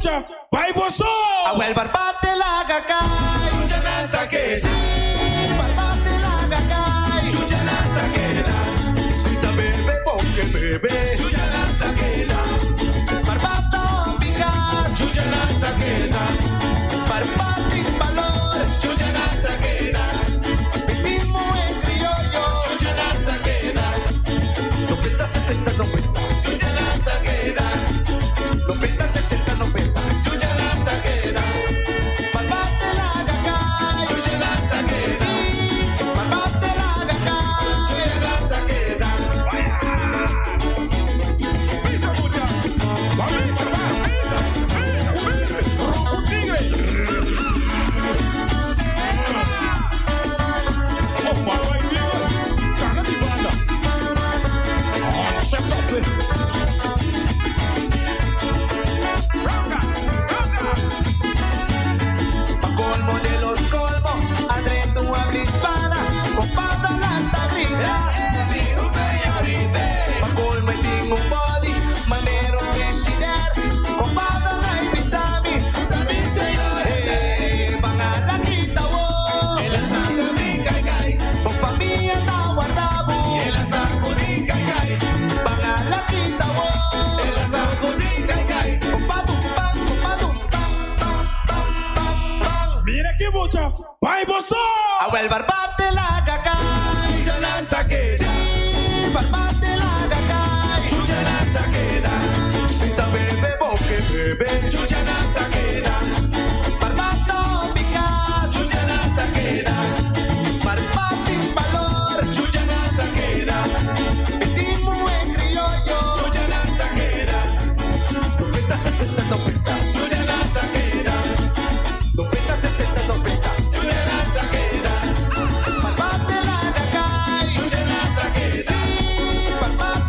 mucha, bai boso! Awel barbate laga kai. Chuchanata queda. Sí, barbate laga kai. Chuchanata queda. Si ta bebe, porque bebe. Chuchanata queda. Barbata pica. Chuchanata queda. Barbate valor. Chuchanata queda. Vivimos en criollo. Chuchanata queda. 90, 60, 90. Chuchanata queda. 90, 60, 90. Chuchanata queda. Barbate laga kai. Chuchanata queda. Sí, barbate laga kai. Chuchanata queda. Pisa, mucha! Va, pisa, va, pisa, pisa, pisa! Ronco tigre! Oh, vai, tigre! Cara di banda! Oh, chef top! Roca, roca! Pa colmo de los colmos, André tu habla hispana, con pata lanta grita. Pa colmo e tin un body, manera un frigidaire, con pata na ibisami, Hey, van a la quita wo. Bo famia ta warda bo. Van a la quita wo. Compadre, pam, compadre, pam, pam, pam, pam, pam. Mira aki, mucha! Bai boso! Awel barbate laga kai. Chuchanata queda. Sí, barbate laga kai. Chuchanata queda. Si ta bebe, boke bebe. Chuchanata queda. Barbata pica. Chuchanata queda. Barbate valor. Chuchanata queda. Vestimos en criollo. Chuchanata queda. 90, 60, 90. Chuchanata queda. 90, 60, 90. Chuchanata queda. Barbate laga kai. Chuchanata queda. Sí, barbate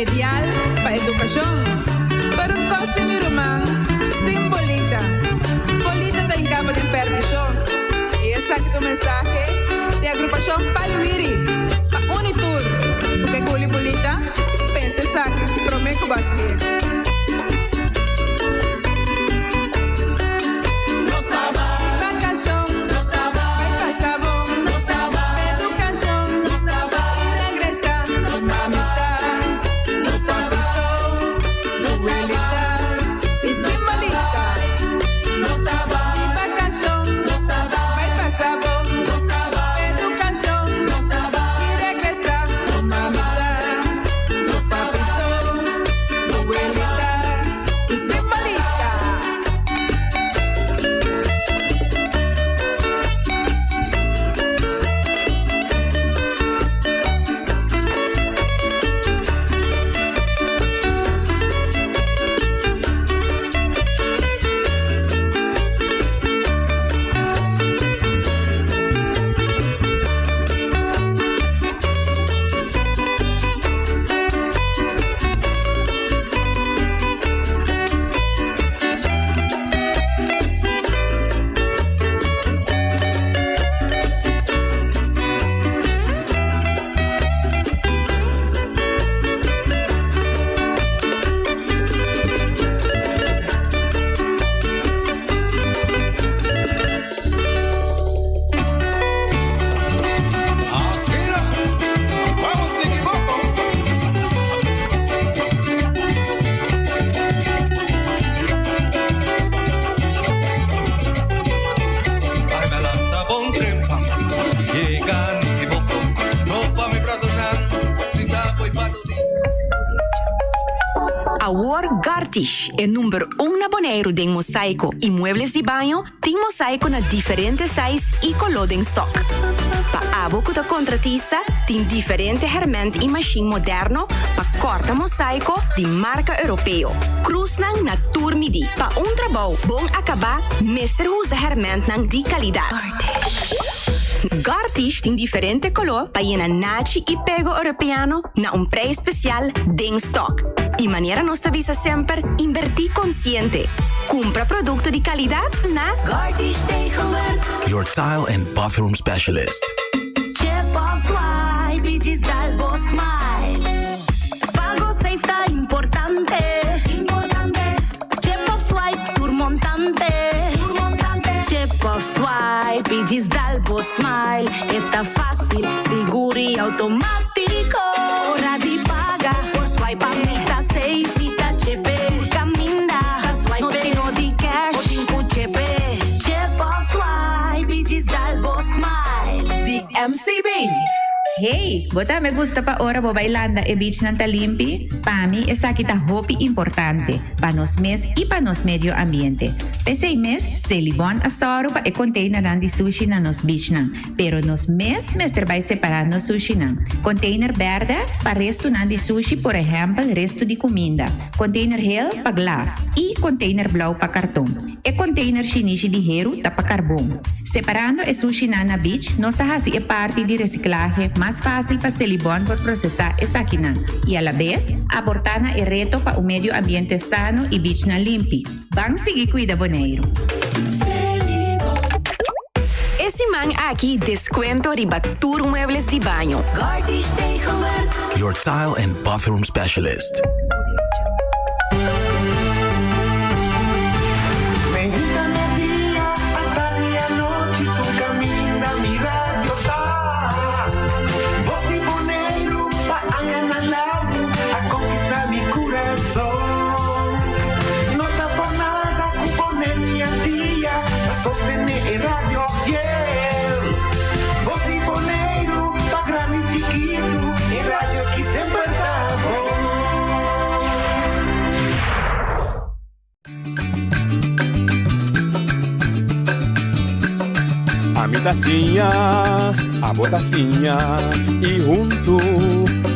Ideal pa edukashon. Pero un kos si mi ruman, sin bolita, bolita ta hinkaba den perdishon. I esaki ta un mensahe di agrupashon Paliwiri pa uni tur ku ke guli bolita, pensa esaki promé ku bo hasié. Awor Gartish, e number un na Boneiru den mosaiko i muebles di baño, tin mosaiko na diferente size i koló den stok. Pa abo ku ta kontratista, tin diferente hèrmènt i mashin moderno pa kòrta mosaiko di marka europeo. Krusnan na tur midí. Pa un trabou bon akabá mester usa hèrmèntnan di kalidat. Gartish tin diferente koló pa yena nachi i pego europeano na un prijs spesial den stok. I manera nos ta bisa semper, inbertí konsiente. Kumpra produkto di kalidat na Gartish Tegelwerk. Your tile and bathroom specialist. Chip of swipe y djis dal bo smile. Pago safe ta importante. Importante. Chip of swipe tur montante. Tur montante. Chip of swipe y djis dal bo smile. E ta facil, sigur y automatico. Ora di paga por swipe pa mi ta safe. Mi ta chepe. Tur caminda ta swipe. No tin no di cash. Bo tin cu chepe. Chip of swipe y djis dal bo smile. Di MCB. Hey, bo tambe gusta pa ora bo bai landa e beachnan ta limpi? Pa mi esaki ta hopi importante, pa nos mes i pa nos medio ambiente. P'esei mes, Selibon a sòru pa e konteinernan di sushi na nos beachnan, pero nos mes mester bai separá nos sushinan. Konteiner bèrdè pa restunan di sushi, por ehèmpel restu di kuminda, konteiner hel pa glas i konteiner blou pa karton. E konteiner shinishi di heru ta pa karbon. Separando e sushinan na beach, nos ta hasi e parti di resiklahe mas fásil pa Selibon por prosesá esakinan i alabes aportá na e reto pa un medio ambiente sano i beachnan limpi. Ban sigui kuida Boneiru! E siman aki deskuento riba tur muebles di baño. Your tile and bathroom specialist. Ami ta siña, abo ta siña, i huntu.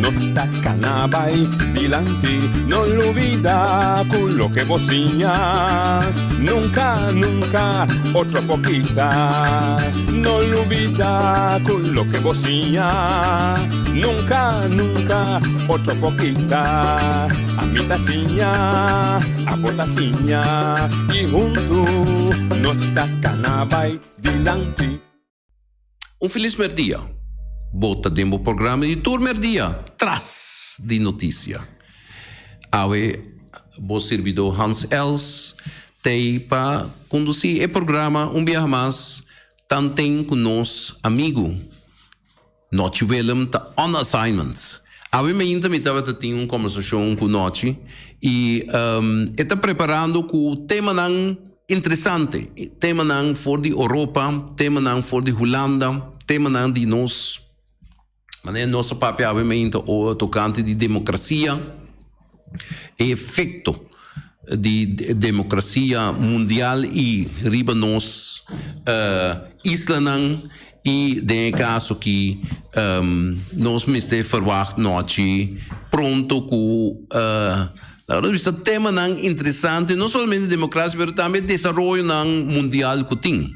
Nos ta kana bai dilanti, no lubida ku loke bo siña nunka, nunka otro por kita. No lubida ku loke bo siña nunka, nunka otro por kita. Ami ta siña, abo ta siña i huntu nos ta kana bai dilanti. Un felis merdia. Bo ta den bo programa di tur merdia, Tras di Noticia. Awe bo sirbidó Hans Els t'ei pa kondusí e programa un biaha mas tanten ku nos amigu Nochi Willem ta on assignment. Awe mainta mi tabata tin un kombersashon ku Nochi i e ta preparando ku temanan interesante, temanan for di Oropa, temanan for di Hulanda, temanan di nos, manera nos a papia awe mainta tokante di demokrasia, e efekto di demokrasia mundial i riba nos islanan i den e kaso aki nos mester ferwagt nochi pronto ku laga nos bisa temanan interesante no solamente demokrasia pero tambe desaroyonan mundial ku tin.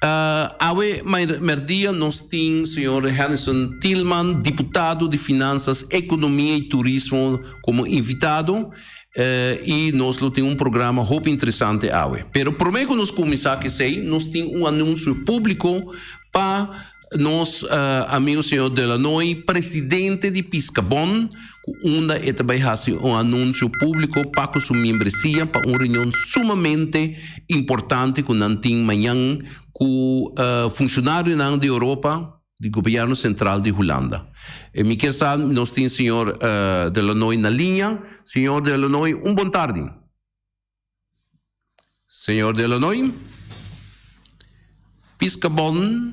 Awe merdia nos tin señor Hennyson Thielman, diputado di Finanzas, Economia y Turismo como invitado y nos lo tin un programa hopi interesante awe. Pero prome cu nos cuminsa cu esey nos tin un anuncio publico pa nos amigo señor Delanoy, presidente di Piscabon, cu unda e ta bay haci un anuncio publico pa cu su miembresia pa un reunion sumamente importante cu nan tin mañan cu funcionarionan di Europa, di Gobierno Central di Hulanda. Mi kier sa nos tin señor Delanoy na liña. Señor Delanoy, un bon tardi. Señor Delanoy, Piscabon,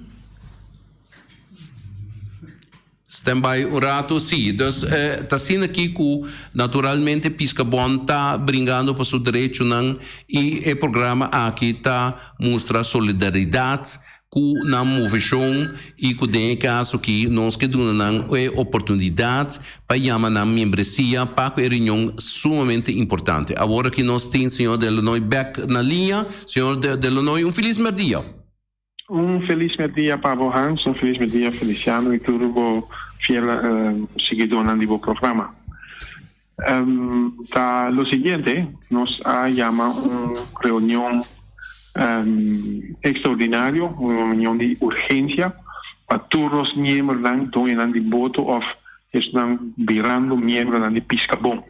stand by un rato. Sí, dus ta asina aki cu naturalmente Piscabon ta bringando pa su derechonan y e programa aki ta mustra solidaridad ku nan moveshon i ku den e kaso aki nos ke duna nan e oportunidat pa yama nan miembresia pa ku e reunion sumamente importante. Awor aki nos tin señor Delanoy bek na liña. Señor Delanoy un felis merdia. Un felis merdia pa bo Hans, un felis merdia Feliciano i tur bo fiel siguidónan di bo programa. Ta lo siguiente, nos a yama un reunion extraordinario, un reunion di urgencia pa tur nos miembronan, doñonan di boto of esnan birando miembronan di Piscabon.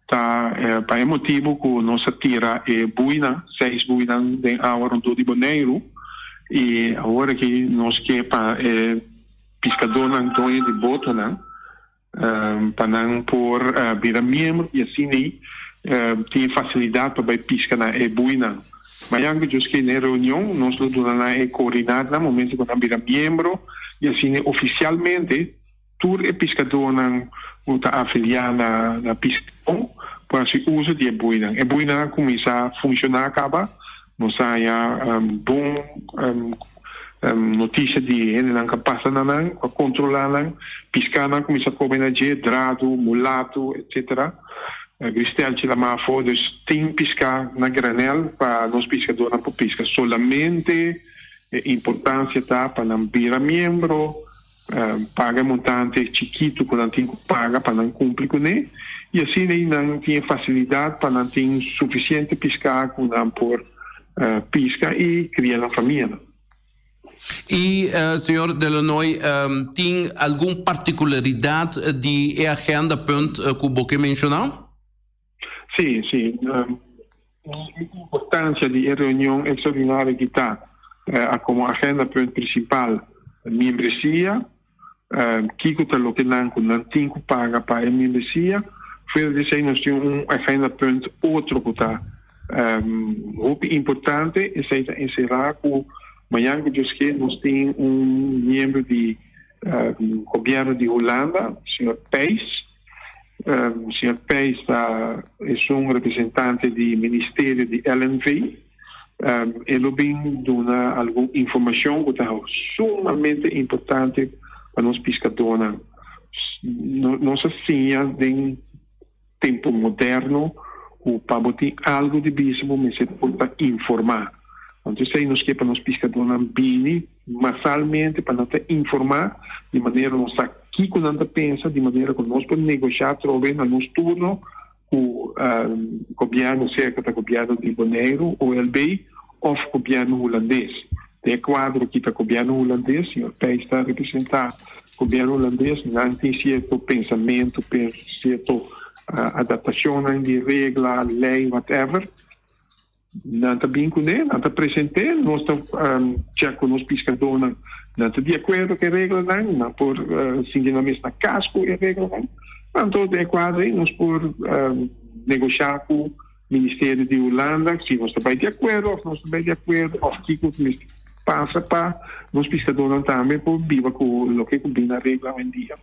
Ta pa e motibo cu nos a tira e buinan, seis buinan den awa rondó di Boneiru y awor aki nos ke pa e piscadornan, doño di botonan, pa nan por bira miembro y asina ei tin e facilidad pa bay pisca na e buinan. Mañan cu Dios kier na e reunion nos lo duna nan e coordinatnan momento cu nan bira miembro y asina oficialmente tur e piscadornan cu ta afilia na na Piscabon por haci uso di e buinan. E buinan a cuminsa funciona caba, nos a haya bon. Noticia di hendenan ka pasa na nan, ku a kontrolá nan, piskánan kuminsá kome na dje, dradu, mulatu, etsetera. Gristelchi lamá afó, dus tin piská na granèl pa nos piskadónan por piska. Solamente e importansia ta pa nan bira miembro, paga e montante chikitu ku nan tin ku paga pa nan kumpli kuné, i asina ei nan tin e fasilidat pa nan tin sufisiente piská ku nan por Pisca y cria nan famianan. Y señor Delanoy, tin algun particularidad di e agenda punt cu bo ke menciona? Sí, sí. E importancia di e reunion extraordinario aki ta como agenda punt principal miembresia, Kiko ta loke nan ku nan tin ku paga pa e membresia? Fuera di esei nos tin un agenda punt otro ku ta hopi importante, esei ta enserá ku mañan ku Dios ke nos tin un miembro di gobièrnu di Hulanda, señor Peijs. Señor Peijs ta esun representante di ministerio di LNV. E lo bin duna algun informashon ku ta sumamente importante pa nos piskadónan. nos a siña den tempu moderno ku pa bo tin algu di bisa bo mester por ta informá. Anto esei nos ke pa nos piskadónan bini masalmente pa nan ta informá di manera nos sa kiko nan ta pensa, di manera ku nos por negoshá atrobe na nos turno ku gobièrnu, sea ku ta gobièrnu di Boneiru, OLB, òf gobièrnu hulandes. Den e kuadro aki ta gobièrnu hulandes, señor Peijs ta representá gobièrnu hulandes, nan tin sierto pensamentu, sierto adaptashonnan di regla, lei, whatever. Nan ta bin kuné, nan ta present'é, nos ta chèk ku nos piskadónan, nan ta di akuerdo ku e reglanan, nan por sinti nan mes na kas ku e reglanan. Anto den e kuadro ei nos por negoshá ku Ministerio di Hulanda si nos ta bai di akuerdo òf nos ta bai di akuerdo òf kiko mester pasa pa nos piskadónan tambe por biba ku loke ku bin na regla awendia.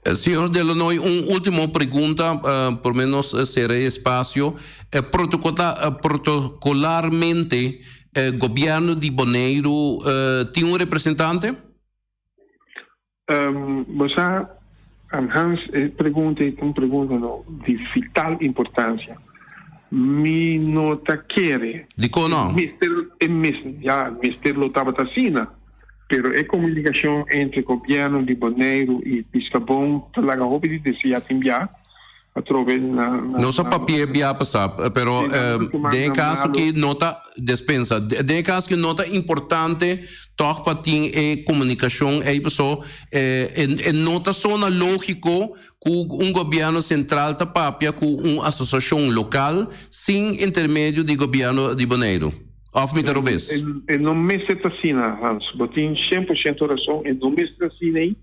Señor Delanoy, un último pregunta, por menos sera e espacio. Protocolarmente, gobierno di Boneiru tin un representante? Bo sa, Hans, e pregunta ei ta un pregunta no di vital importancia. Mi no ta kere. Dikon no? Mester, e mester, ya, mester lo tabata asina. Pero e komunikashon entre gobièrnu di Boneiru i Piskabon ta laga hopi di deseá tin bia atrobe na na Nos a papia e bia pasá, pero den e kaso ki no ta despensa, den e kaso ki no ta importante tòg pa tin e komunikashon ei paso e no ta sona lógiko ku un gobièrnu sentral ta papia ku un asosiashon lokal sin intermedio di gobièrnu di Boneiru. Of mi ta robes? E no mester ta asina, Hans. Bo tin shen por shento rason, e no mester asina ei,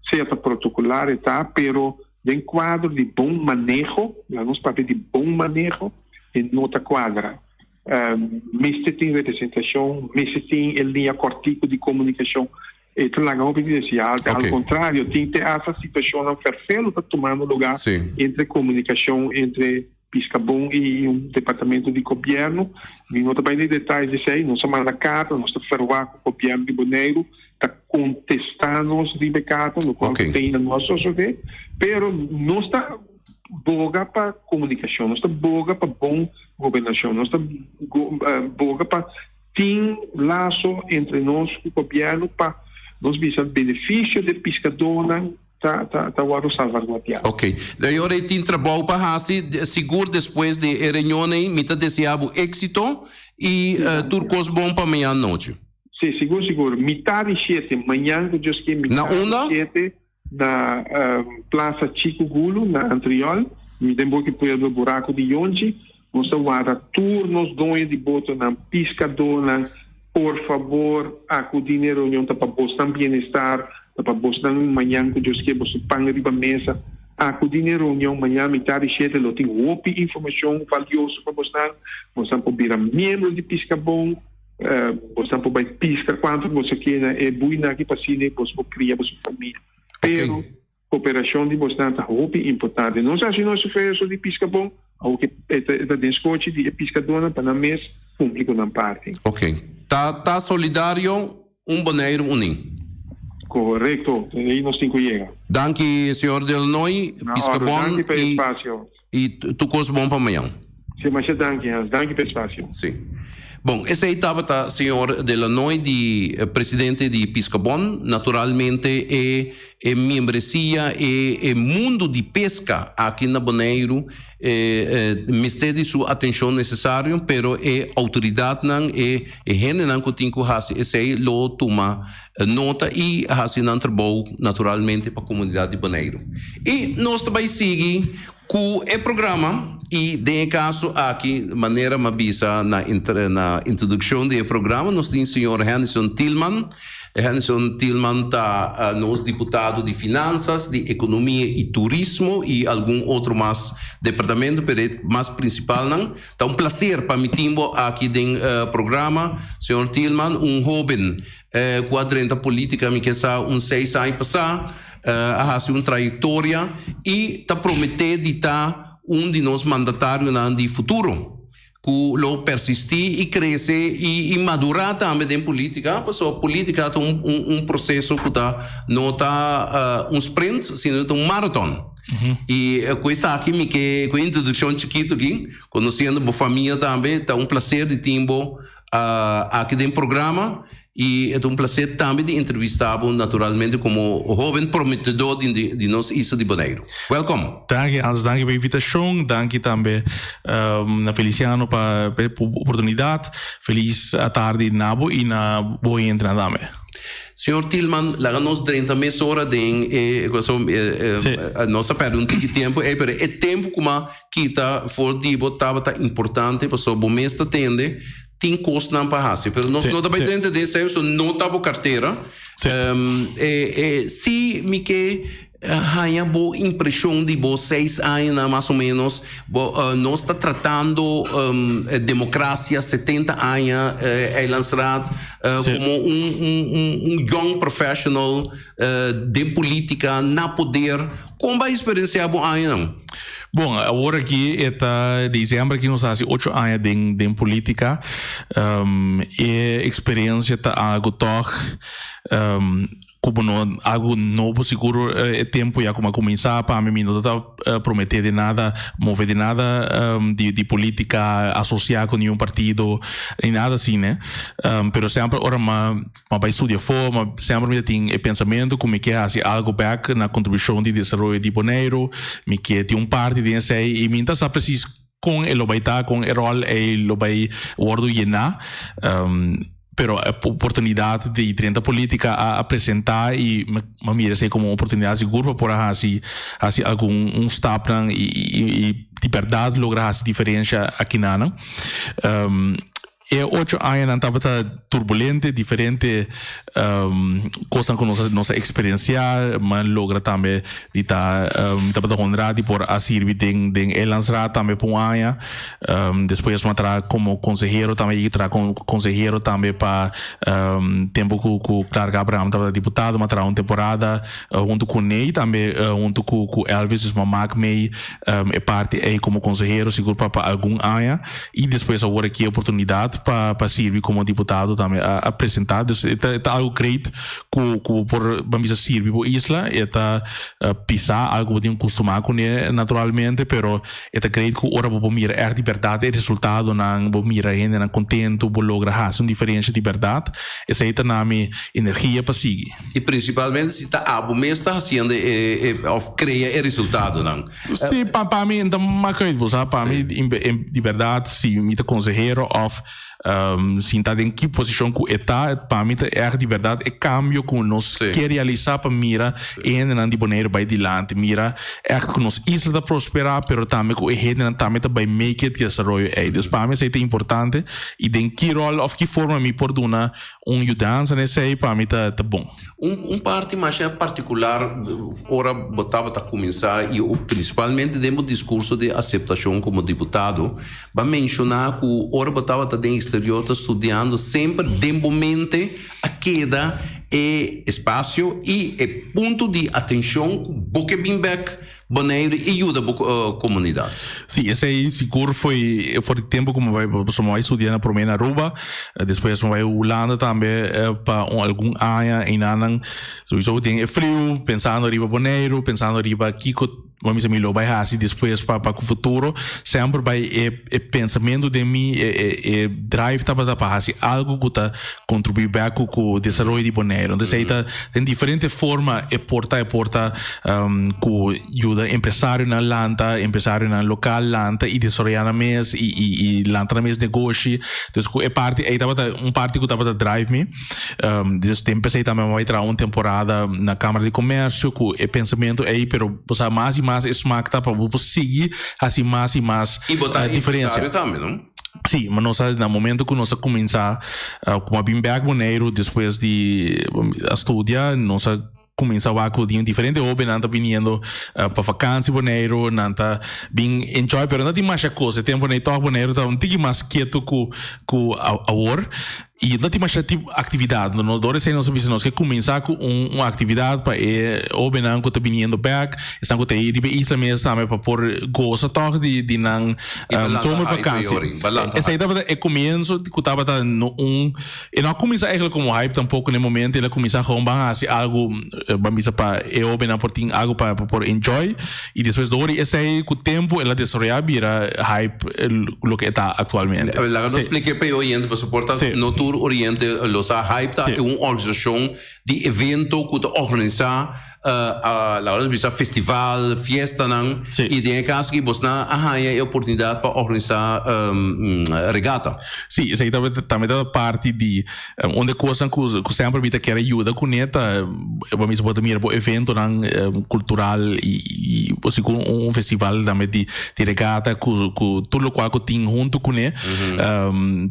sea ta protocolar e ta, pero den cuadro di bon maneho, laga nos papia di bon maneho, e no ta cuadra. Mester tin representacion, mester tin e liña cortico di comunicacion. E ta laga hopi di deseá. Al contrario, tin te hasta situacionnan fervelo ta tumando lugar entre comunicacion entre Piskabon i un departamento di gobièrnu. Mi no ta bai den detaye di esei. Nos a manda karta, nos ta ferwá ku gobièrnu di Boneiru ta kontestá nos riba e karta, lokual ku te ainda no a sosodé. Pero nos ta boga pa komunikashon, nos ta boga pa bon gobernashon, nos ta boga pa tin laso entre nos ku gobièrnu pa nos bisa benefisio di e piskadónan. Ta ta ta wòrdu salvaguardiá. Ok. De ora ei tin trabou pa hasi, sigur despues di e reunion ei mi ta deseá bo éksito i tur kos bon pa mañan nochi. Sí, sigur sigur. Mitá di shete, mañan ku Dios ke mitá di shete na Plaza Chiku Gulu na Antriol, mi den boki pueblo Buraku di Yonchi, nos ta warda tur nos doño di botonan, piskadónan, Por fabor acudi n'e reunion ta pa bosnan bienestar, ta pa bosnan mañan cu Dios kier boso pan riba mesa. Acudi n'e reunion mañan mitad di shete lo tin hopi informacion valioso pa bosnan. Bosnan por bira miembro di Piscabon, bosnan por bay pisca cuanto boso kier na e buinan aki pa asina boso por cria boso famia. Pero. Koperashon di bosnan ta hopi importante. Nos hasi nos esfuerso di piska bon, aunke e ta den skochi di e piskadónan pa nan mes kumpli ku nan parti. Ok. Ta ta solidario un Boneiru uní. Korekto. Ei nos tin ku yega. Danki señor Delnoy. Na Piska òrdu. bon Danki pa e i espasio. i tur kos bon pa mañan. Sí, masha danki Hans. Danki pa e espasio. Sí. Bon, esei tabata señor Delanoy di presidente di Piscabon. Naturalmente e e miembresia e e mundu di pesca aki na Boneiru e mester di su atencion necesario, pero e autoridadnan e e hendenan cu tin cu haci esei lo tuma nota y haci nan trabou naturalmente pa comunidad di Boneiru. Y nos ta bay sigui Ku e programa, i den e kaso aki, manera m'a bisa na na introdukshon di e programa, nos tin señor Hennyson Thielman. Hennyson Thielman ta nos diputado di Finansas, di Ekonomia i Turismo i algun otro mas departamento, pero e mas prinsipalnan. Ta un plaser pa mi tin bo aki den programa, señor Thielman, un hoben ku a drenta politika mi ke sa un seis aña pasá. A hasi un trayektoria i ta prometé di ta un di nos mandatarionan di futuro. ku lo persistí i krese i i madurá tambe den polítika, pasobra polítika ta un un un proseso ku ta no ta un sprint sino ta un maraton. I ku esaki mi ke ku e introdukshon chikitu aki, konosiendo bo famia tambe, ta un plaser di tin bo aki den programa i e ta un plaser tambe di entrevista bo naturalmente komo hoben prometedor di di nos isla di Boneiru. Welkom! Danki Hans, danki pa e invitashon, danki tambe na Feliciano pa e oportunidat. Felis atardi na bo i na bo hendenan tambe. Señor Thielman, laga nos drenta mesora den e nos a perde un tiki tempu ei, pero e tempu ku m'a kita for di bo tabata importante pasobra bo mes ta tende tin kosnan pa hasi. Pero nos no ta bai drenta den esei pasobra no ta bo kartera. Si mi ke Haña bo impreshon di bo seis añanan mas o menos, bo nos ta tratando demokrasia 70 aña Eilandsraad komo un un young professional den politika na poder, kon bo a eksperensiá bo añanan? Bon, awor aki e ta december aki nos a hasi ocho aña den den politika, e eksperensia ta algo tòg. Ku bo no algu nobo sigur e tempu ya ku mi a kuminsá pa mi mi no ta prometé di nada move di nada di di polítika asosiá ku niun partido ni nada asina pero semper ora mi a bai studia afó semper mi ta tin e pensamentu ku mi ke hasi algu bèk na kontribushon di desaroyo di Boneiru mi ke tin un parti den esei i mi ta sa presis kon e lo bai ta kon e ròl ei lo bai wòrdu yená. Pero e oportunidad di drenta politica a presenta y mi a mira esey como un oportunidad sigur pa por a haci haci algun un stapnan y y di berdad logra haci diferencia akinanan. E ocho añanan tabata turbulente, diferente Kosnan ku nos a nos a eksperensiá, mi a logra tambe di ta mi tabata honrá di por a sirbi den den e Landsraad tambe pa un aña. Despues mi a traha komo konsehero tambe i traha komo konsehero tambe pa tempu ku ku Clark Abraham tabata diputado mi a traha un temporada huntu kuné i tambe huntu ku ku Elvis dus mi a mak mei e parti ei komo konsehero sigur pa pa algun aña. I despues awor aki e oportunidat pa pa sirbi komo diputado tambe a a presentá. Dus e ta e ta algu great ku ku bo por ban bisa sirbi bo isla. E ta pisá algu bo tin kustumá kuné naturalmente, pero e ta great ku ora bo por mira ègt di bèrdat e resultadonan, bo mira hendenan kontentu, bo logra hasi un diferensha di bèrdat. Esei ta na mi energia pa sigui. I prinsipalmente si ta abo mes ta hasiendo e e òf krea e resultadonan. Sí, pa pa mi ta maak uit bo sa, pa mi di berdad si mi ta consehero of si ta den ki posicion cu e ta, pa mi ta echt di berdad e cambio cu nos ke realisa pa mira e hendenan di Bonaire bay dilanti, mira echt cu nos isla ta prospera pero tambe cu e hendenan tambe ta bay make e desaroyo ey. Dus pa mi esey ta importante y den ki rol of ki forma mi por duna un yudansa na esey pa mi ta bon. Un un parti masha partikular ora bo tabata kuminsá i prinsipalmente den bo diskurso di aseptashon komo diputado, bo a menshoná ku ora bo tabata den eksterior ta studiando semper den bo mente a keda e espasio i e punto di atenshon ku bo ke bin bèk Boneiru i yuda bo komunidat. Sí, esei sigur foi for di tempu ku mi bai, pasobra mi bai studia na promé na Aruba, despues mi bai Hulanda tambe pa un algun aña, einanan souiso den e friu, pensando riba Boneiru, pensando riba kiko bo mester mi lo bai hasi despues pa pa ku futuro, semper bai e e pensamentu den mi, e e e drive tabata pa hasi algu ku ta kontribuí bèk ku ku desaroyo di Boneiru. Entonces ei ta den diferente forma e por ta, e por ta ku yuda empresarionan lanta, empresarionan lokal lanta i desaroyá nan mes i i i lanta nan mes negoshi. Dus ku e parti ei tabata un parti ku tabata drive mi. Dus den p'esei tambe mi a bai traha un temporada na Kamara di Komersio ku e pensamentu ei, pero bo sa mas i mas e smak ta pa bo por sigui hasi mas i mas I bo ta diferensia. empresario tambe, no? Sí, ma nos a na momento ku nos a kuminsá ku a bin bèk Boneiru despues di a studia, nos a kuminsá wak ku tin diferente hóbennan ta biniendo pa vakansi Boneiru, nan ta bin enjoy pero no tin masha kos. E tempu nei tòg Boneiru ta un tiki mas ketu ku ku awor. I no tin masha tip aktividat. No nos dor esei nos a bisa nos ke kuminsá ku un un aktividat pa e hóbennan ku ta biniendo bèk, esnan ku ta ei riba e isla mes tambe pa por gosa tòg di di nan I balanta hype zomervakantie. yorin, balanta Esei hype. tabata e komienso ku tabata no un e no a kuminsá eigentlik komo hype tampoko na e momento, el a kuminsá gewoon ban hasi algu ban bisa pa e hóbennan por tin algu pa pa por enjoy i despues dor di esei ku tempu el a desaroyá bira hype loke e ta aktualmente. Laga nos Sí. splika pa e oyente pasobra por ta Sí. no tur oriente lo sa. Hype ta Sí. un organisashon di evento ku ta organisá laga nos bisa festival, fiestanan Sí. i den e kaso aki bosnan a haña e oportunidat pa organisá regata. Sí, esei tabata tambe tabata parti di Un di e kosnan ku ku semper mi ta kere yuda kuné ta bo mester por ta mira bo eventonan kultural i i sigur un festival tambe di di regata ku ku tur lokual ku tin huntu kuné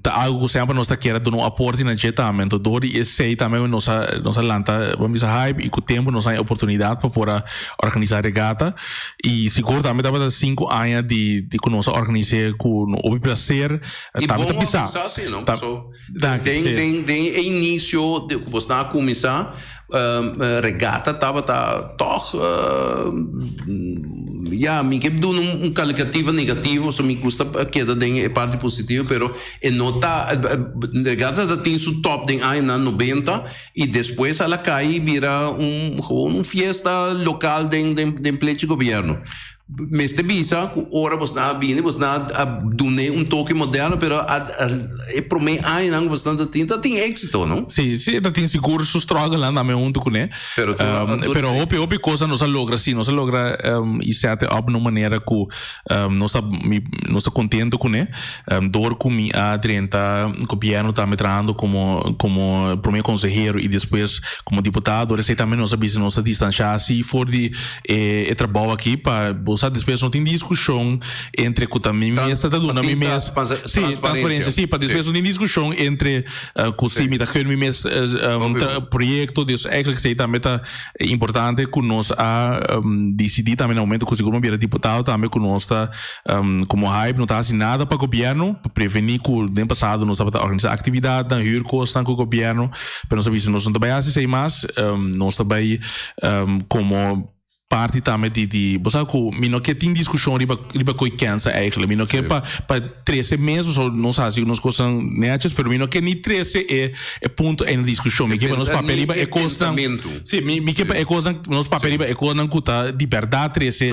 ta algu ku semper nos ta kere duna un aporte na dje tambe. Anto dor di esei tambe nos a nos a lanta bo bisa hype i ku tempu nos a haña oportunidat pa por a organisá regata i sigur tambe tabata sinku aña di di ku nos a organis'é ku hopi plaser I tambe ta bon bisa organisá si no ta paso Danki, Den, sí. den, den e inicio de, ku bosnan a kuminsá, regata tabata tòg, ya, mi ke duna un, un kalikativo negativo, so mi gusta keda den e parti positivo, pero e no ta, regata ta tin su top den añanan nobenta i despues a la kai i bira un, gewoon un fiesta lokal den, den, den plechi gobierno. Mester bisa ku ora bosnan a bini, bosnan a dun'é un toke moderno, pero a e promé añanan ku bosnan ta tin, ta tin éksito, no? Sí, sí, ta tin sigur su struggle-nan tambe huntu kuné. Pero tur a tur Pero esei. hopi, hopi cosa nos a logra, sí, nos a logra i set it up na un manera ku nos ta mi nos ta kontento kuné. Dor ku mi a drenta gobièrnu tambe trahando komo komo promé konsehero i despues komo diputado, dor esei tambe nos a bisa nos ta distanshá sí for di E e trabou aki pa bo sa despues no tin diskushon entre ku ta mi mes ta duna mi mes sí transparencia sí pa despues no tin diskushon entre ku si mi ta gun mi mes proyekto dus eigenlijk esei tambe ta importante ku nos a disidí tambe na momento ku sigur mi a bira diputado tambe ku nos ta komo hype no ta hasi nada pa gobièrnu pa prevení ku den pasado nos tabata organisá aktividatnan hür kosnan ku gobièrnu pero nos a bisa nos no ta bai hasi esei mas nos ta bai Como parti tambe di di bo sa cu mi no ke tin discusion riba riba koe kensa eigenlijk mi no ke pa pa trece mes so nos haci nos cosnan netjes pero mi no ke ni trece e e punto ey na discusion mi ke pa nos papia riba e cosnan si mi mi ke pa e cosnan nos papia riba e cosnan cu ta di berdad trece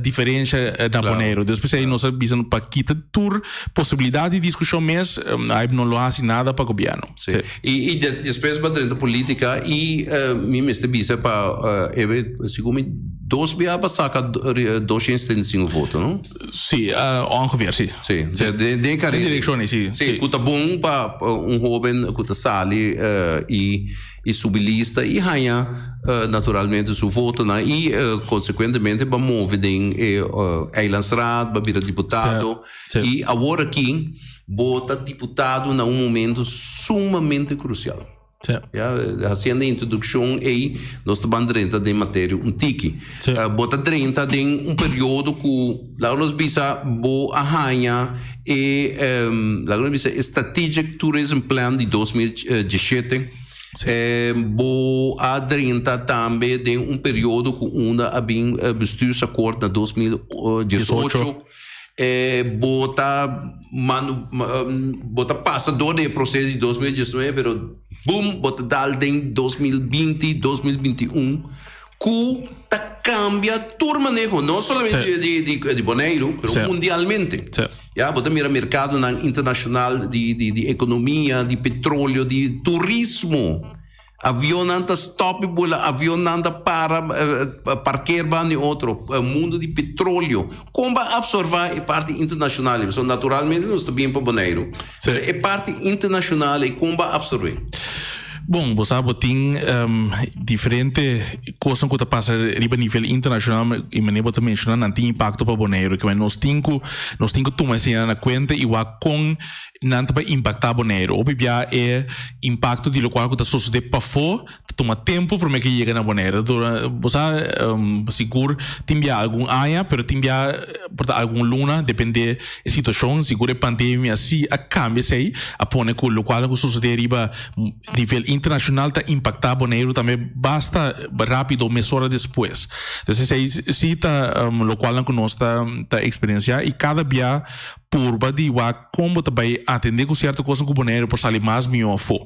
diferencia na Boneiru dus p'esey nos a bisa pa kita tur posibilidad di discusion mes ayb no lo haci nada pa gobierno. Sí. I i despues bo a drenta politica i mi mester bisa pa ebe segun mi dos bia bo a saca 275 voto no? Sí, ongeveer sí. Sí, den den carera. Den direccion sí. Sí, cu ta bon pa un hoben cu ta sali i i subi lista i haña naturalmente su votonan i consecuentemente bo a move den e eilandsraad, bo a bira diputado i awor aki Bo ta diputado na un momento sumamente crucial. Sí. Ja, haciendo e introduccion ey, nos ta ban drenta den materia un tiki. Sí. Bo ta drenta den un periodo cu, laga nos bisa, bo a haña e, laga nos bisa, e Strategic Tourism Plan di 2017. Sí. Bo a drenta tambe den un periodo cu unda a bin bestuursakkoord na 2018. E bo ta manu bo ta pasa door di e proceso di 2019 pero boom bo ta dal den 2020 2021 cu ta cambia tur maneho no solamente di di di Boneiru pero mundialmente ya bo ta mira mercadonan internacional di di di economia di petroleo di turismo. Avionnan ta stop i bula, avionnan ta para parkeer banda di otro, mundo di petroleo. Kon bo a absorba e parti internashonal ei? Pasobra naturalmente nos ta bien pa Boneiru, pero e parti internashonal ei kon bo a absorbe? Bon, bo sa bo tin diferente kosnan ku ta pasa riba nivel internashonal i manera bo ta menshoná nan tin impakto pa Boneiru. Kiba nos tin ku nos tin ku tuma esei na kuenta i wak kon nan ta bai impaktá Boneiru. Hopi bia e impakto di lokual ku ta sosodé pafó Ta tuma tempu promé ke yega na Bonaire. Ta dura, bo sa, sigur tin bia algun aña, pero tin bia por ta algun luna, depende e situashon. Sigur e pandemia si a kambia esei, a pone ku lokual ku sosodé riba nivel internashonal ta impaktá Boneiru tambe basta rápido mesora despues. Entonces esei si ta lokualnan ku nos ta ta eksperensiá i kada bia purba di wak kon bo ta bai atendé ku sierto kosnan ku Boneiru por sali mas mihó afó.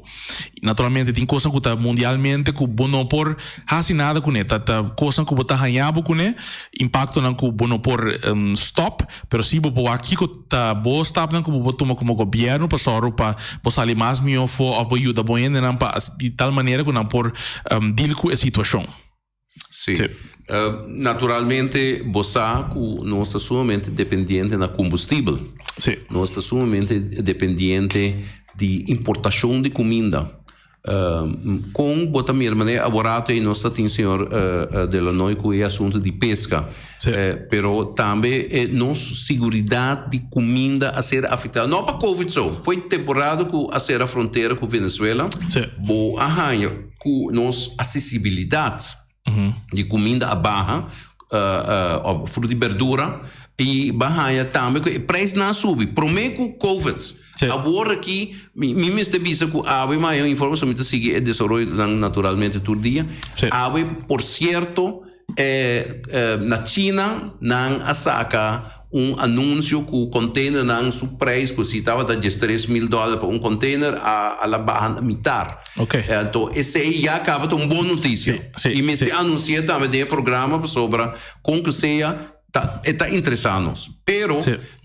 Naturalmente tin kosnan ku ta mundialmente ku bo no por hasi nada kuné. Ta ta kosnan ku bo ta haña bo kuné, impaktonan ku bo no por stòp, pero si bo por wak kiko ta bo stapnan ku bo por tuma komo gobièrnu pa sòru pa bo sali mas mihó afó òf bo yuda bo hendenan pa di tal manera ku nan por deal ku e situashon. Sí. Naturalmente bo sa ku nos ta sumamente dependiente na kombustibel. Sí. Nos ta sumamente dependiente di importashon di kuminda. Kon bo ta mira manera aworato ei nos ta tin señor Delanoy ku e asuntu di peska. Sí. Pero tambe nos siguridat di kuminda a ser afektá, no pa covid so, foi temporada ku a sera frontera ku Venezuela. Sí. Bo a haña Ku nos asesibilidat di kuminda a baha, òf fruta i berdura, i bo a haña tambe ku e preisnan a subi promé ku covid. Awor aki mi mester bisa ku awe mi haña un informe, so mi ta sigui e desaroyonan naturalmente tur dia. Awe por sierto Na China nan a saka un anunsio ku containernan su prijs ku si tabata 13.000 dòler pa un container a a la baha na mitar. Anto esei ya kaba ta un bon notisia. I mester anunsi'é tambe den e programa pasobra kon ku sea ta e ta interesá nos. Pero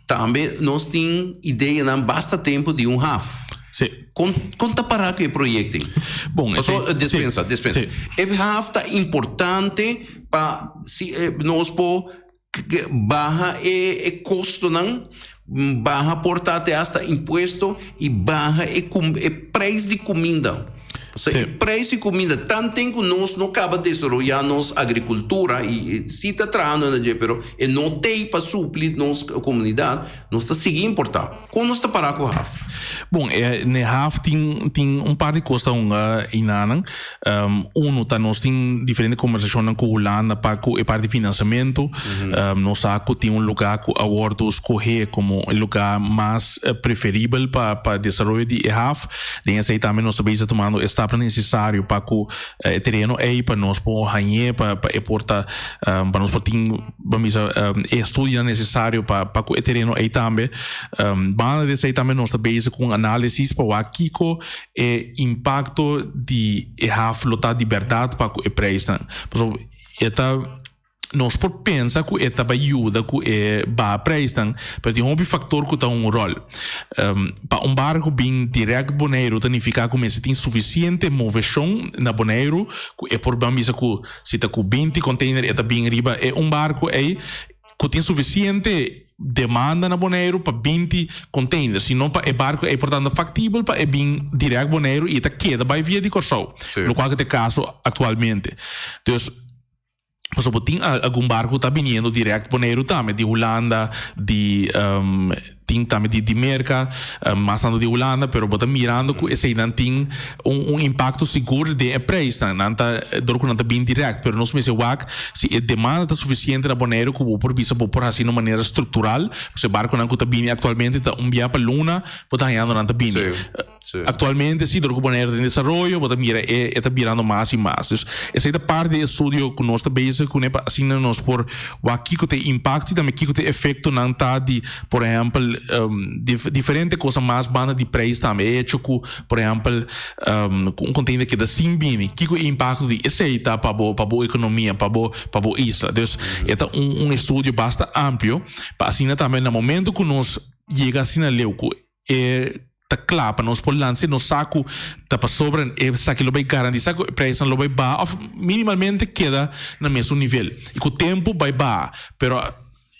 tambe nos tin ideanan basta tempu di un haf. Kon kon ta pará ku e proyekto ei? Bon, Paso, dispensa, dispensa. E haf ta importante pa si nos por baha e e kostonan, baha por ta te hasta impuesto i baha e e preis di kuminda. Pasobra e preis di kuminda tanten ku nos no kaba desaroyá nos agrikultura i si ta trahando na dje pero e no t'ei pa supli nos komunidat, nos ta sigui importá. Kon nos ta pará ku haf? Bon, e n'e haf tin tin un par di kos ta hunga einanan. Unu ta nos tin diferente kombersashonnan ku Hulanda pa ku e parti di finansiamentu. Nos sa ku tin un lugá ku a wòrdu skohé komo e lugá mas preferibel pa pa desaroyo di e haf. Den esei tambe nos ta bezig tumando e stapnan nesesario pa ku e tereno ei pa nos por hañ'é pa pa e por ta pa nos por tin bo bisa e estudionan nesesario pa pa ku e tereno ei tambe. Banda di esei tambe nos ta bezig ku un análisis pa wak kiko e impakto di e haf lo ta di bèrdat pa ku e preisnan. Pasobra e ta nos por pensa ku e ta bai yuda ku e baha preisnan, pero tin hopi faktor ku ta un ròl. Pa un barku bin dirèkt Boneiru ta nifiká ku mester tin sufisiente moveshon na Boneiru ku e por ban bisa ku si ta ku 20 kònteiner e ta bin riba e un barku ei ku tin sufisiente demanda na Boneiru pa 20 kònteiner, si no pa e barku ei por ta anda faktibel pa e bin dirèkt Boneiru i e ta keda bai via di Kòrsou, lokual ku ta e kaso aktualmente. Dus. Pasobra bo tin algun barco ta biniendo direct Boneiru tambe, di Hulanda, di tin tambe di di Merca, mas tanto di Hulanda, pero bo ta mirando cu eseinan tin un un impacto sigur den e prijsnan. Nan ta dor cu nan ta bini direct, pero nos mester wak si e demanda ta suficiente na Boneiru cu bo por bisa bo por haci na un manera structural, pasobra e barconan cu ta bini actualmente ta un bia pa luna bo ta hañando nan ta bini. Actualmente si, dor cu Bonaire ta den desaroyo, bo ta mira e e ta birando mas y mas. Dus esey ta parti di e estudio cu nos ta bezig cune pa asina nos por wak kico ta e impacto y tambe kico ta e efectonan ta di, por ehempel, diferente cosa mas banda di prijs tambe. E hecho cu, por ehempel, cu un container keda sin bini, kico e impacto di esey ta pa bo pa bo economia, pa bo pa bo isla. Dus e ta un un estudio basta amplio pa asina tambe na momento cu nos yega asina leu cu E ta kla pa nos por lansa e nos sa ku ta pasobra esaki lo bai garantisa ku e preisnan lo bai baha òf minimalmente keda na mesun nivel i ku tempu bai baha. Pero.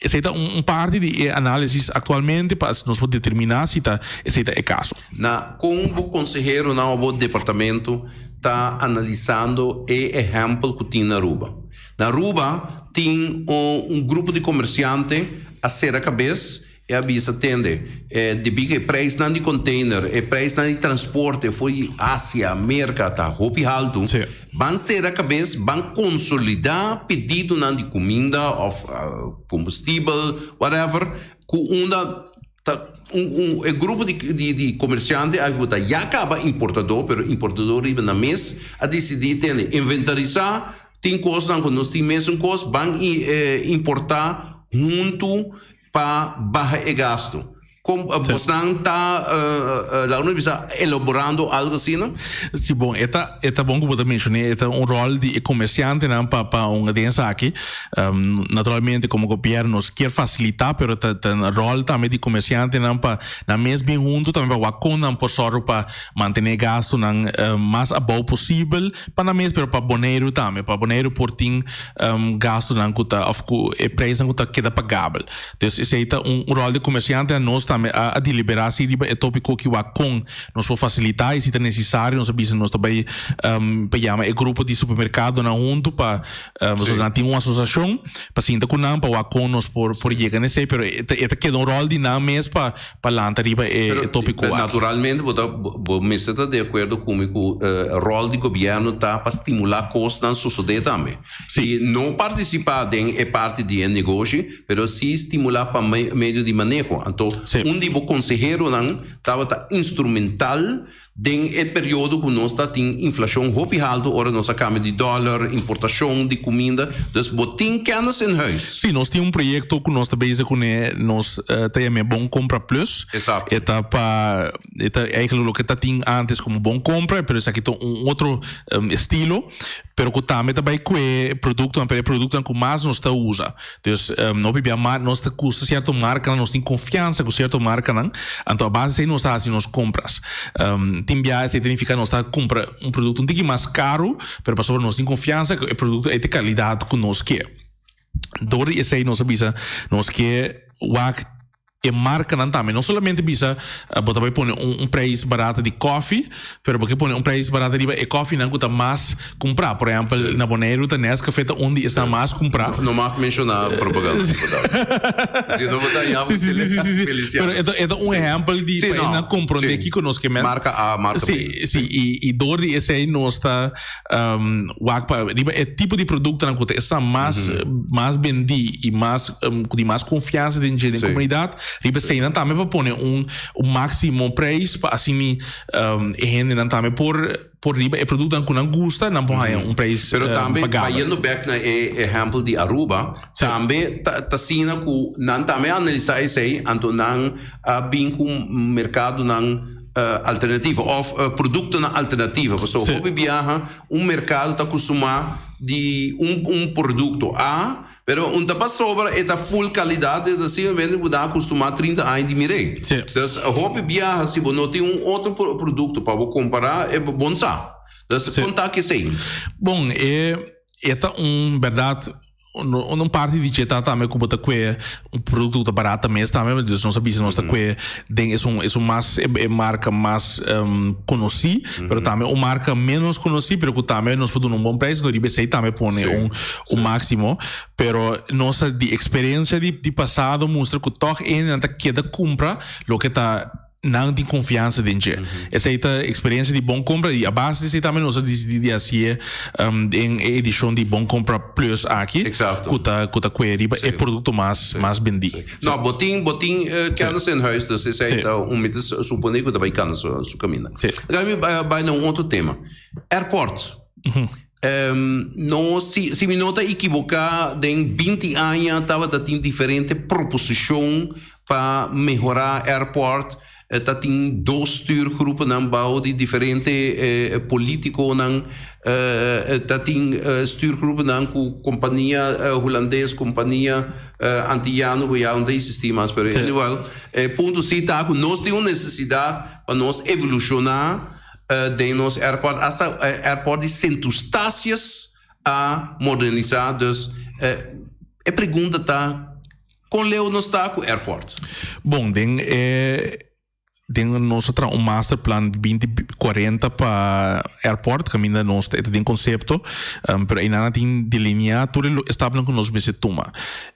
Esei ta un parti di e análisis aktualmente pa nos por determiná si ta esei ta e kaso. Na kon bo konseheronan òf bo departamento ta analisando e ehèmpel ku tin na Aruba? Na Aruba tin un grupo di komersiante a sera kabes E a bisa, Tende, debí ku e preisnan di container, e preisnan di transporte for di Asia, Merka ta hopi haltu, ban sera kabes, ban konsolidá pedidonan di kuminda òf kombustibel, whatever, ku unda ta un e grupo di di komersiante aki ku ta ya kaba importadó, pero importadó riba nan mes a disidí, tende, inventarisá, tin kosnan ku nos tin mesun kos, ban importá huntu pa baha e gasto. Kon bosnan ta laga nos bisa elaborando algo asina? Si bon, e ta e ta bon ku bo ta menshoné, e ta un ròl di e komersiantenan pa pa un den esaki. Naturalmente komo gobièrnu nos kier fasilitá pero ta ta ròl tambe di komersiantenan pa nan mes bin huntu tambe pa wak kon nan por sòru pa mantené gastunan mas abou posibel pa nan mes pero pa Boneiru tambe, pa Boneiru por tin gastunan ku ta òf ku e preisnan ku ta keda pagabel. Dus esei ta un ròl di komersiante a nos tambe a a deliberá si riba e tópiko ki wak kon nos por fasilitá i si ta nesesario nos a bisa nos ta bai pa yama e grupo di supermerkadonan huntu pa pasobra nan tin un asosiashon pa sinta ku nan pa wak kon nos por por yega na esei pero e ta e ta keda un ròl di nan mes pa pa lanta riba e tópiko aki. Naturalmente bo ta bo mester ta di akuerdo ku mi ku ròl di gobièrnu ta pa stimulá kosnan sosodé tambe. Si. I no partisipá den e parti di e negoshi, pero si stimulá pa medio di maneho. Anto un di bo konseheronan tabata instrumental Den e periodo ku nos ta tin inflashon hopi haltu ora nos a kambia di dòler, importashon di kuminda, dus bo tin kennis in huis. Sí, nos tin un proyekto ku nos ta bezig kuné, nos ta yam'é Bon Kompra Plus. Esakto. E ta pa, e ta eigenlijk loke ta tin ántes komo Bon Kompra, pero esaki ta un otro estilo, pero ku tambe ta bai kue produktonan, pero e produktonan ku mas nos ta usa. Dus no bibia mar nos ta gusta cierto marcanan, nos tin confiansa cu cierto marcanan, anto a base esey nos ta haci nos compras. Tin bia esey ta nifica nos ta cumpra un producto un tiki mas caro, pero pasobra nos tin confiansa cu e producto ey ta e calidad cu nos ke. Door di esey nos a bisa nos ke wak E markanan tambe no solamente bisa bo ta bai pone un prijs barata di koffie, pero bo ke pone un prijs barata riba e koffienan ku ta mas kumprá. Por ehèmpel, na Boneiru ta Nescafé ta un di esnan mas kumprá. No mag menshoná propaganda di bo ta. Si no bo ta yama Sí, sí, sí, sí, sí. Feliciano. Pero e ta e ta un ehèmpel di Sí, pa no. nan komprondé Sí. kiko nos ke men. Marka A, marka B. Sí, sí. I i dor di esei nos ta wak pa riba e tipo di produktonan ku ta esnan mas mas bendí i mas ku tin mas konfiansa den dje den komunidat riba eseinan tambe pa pone un un máksimo preis pa asina e hendenan tambe por por riba e produktonan ku nan gusta nan por haña un preis Pero tambe pagabel. bayendo bek na e ehèmpel di Aruba tambe ta ta asina ku nan tambe a analisá esei anto nan a bin ku merkadonan Alternativa òf produktonan alternativa. Pasobra hopi biaha un merkado ta kustumá di un un produkto A, pero un ta pasobra e ta full kalidat, e ta simplemente ku nan a kustumá 30 aña di mir'é. Dus hopi biaha si bo no tin un otro produkto pa bo kompará e bo no sa. Dus kon ta kesei? Bon, e e ta un bèrdat Un parti di dje ta tambe ku bo ta kue un produkto ku ta barata mes tambe, dus nos a bisa nos ta kue den esun esun mas e marka mas konosí, pero tambe un marka ménos konosí pero ku tambe nos por duna un bon preis, enton riba esei tambe pone un un máksimo. Pero nos a di eksperensia di di pasado mustra ku tòg e hendenan ta keda kumpra loke ta Nan tin konfiansa den dje. Esei ta eksperensia di Bon Kompra i a base di esei tambe nos a disidí di hasié den e edishon di Bon Kompra Plus aki ku ta ku ta kue riba e produkto mas mas bendí. No, bo tin bo tin kennis in huis, dus esei ta un mi ta suponé ku ta bai kana su kaminda. Laga mi bai na un otro tema. Airport. No, si si mi no ta ekiboká den binti aña tabata tin diferente proposishon Pa mehorá airport ta tin dos stuurgroepennan bou di diferente politiconan. Ta tin stuurgroepennan ku kompania hulandes, kompania antiyano ku ya no ta existí mas, pero anyway e punto si ta ku nos tin un nesesidat pa nos evolushoná den nos airport, hasta airport di Sint Eustatius a modernisá. Dus e pregunta ta. Kon leu nos ta ku airport? Bon, den e den nos a traha un masterplan binti kuarenta pa airport kaminda nos ta e ta den konsepto, pero einan a tin delineá tur e stapnan ku nos mester tuma.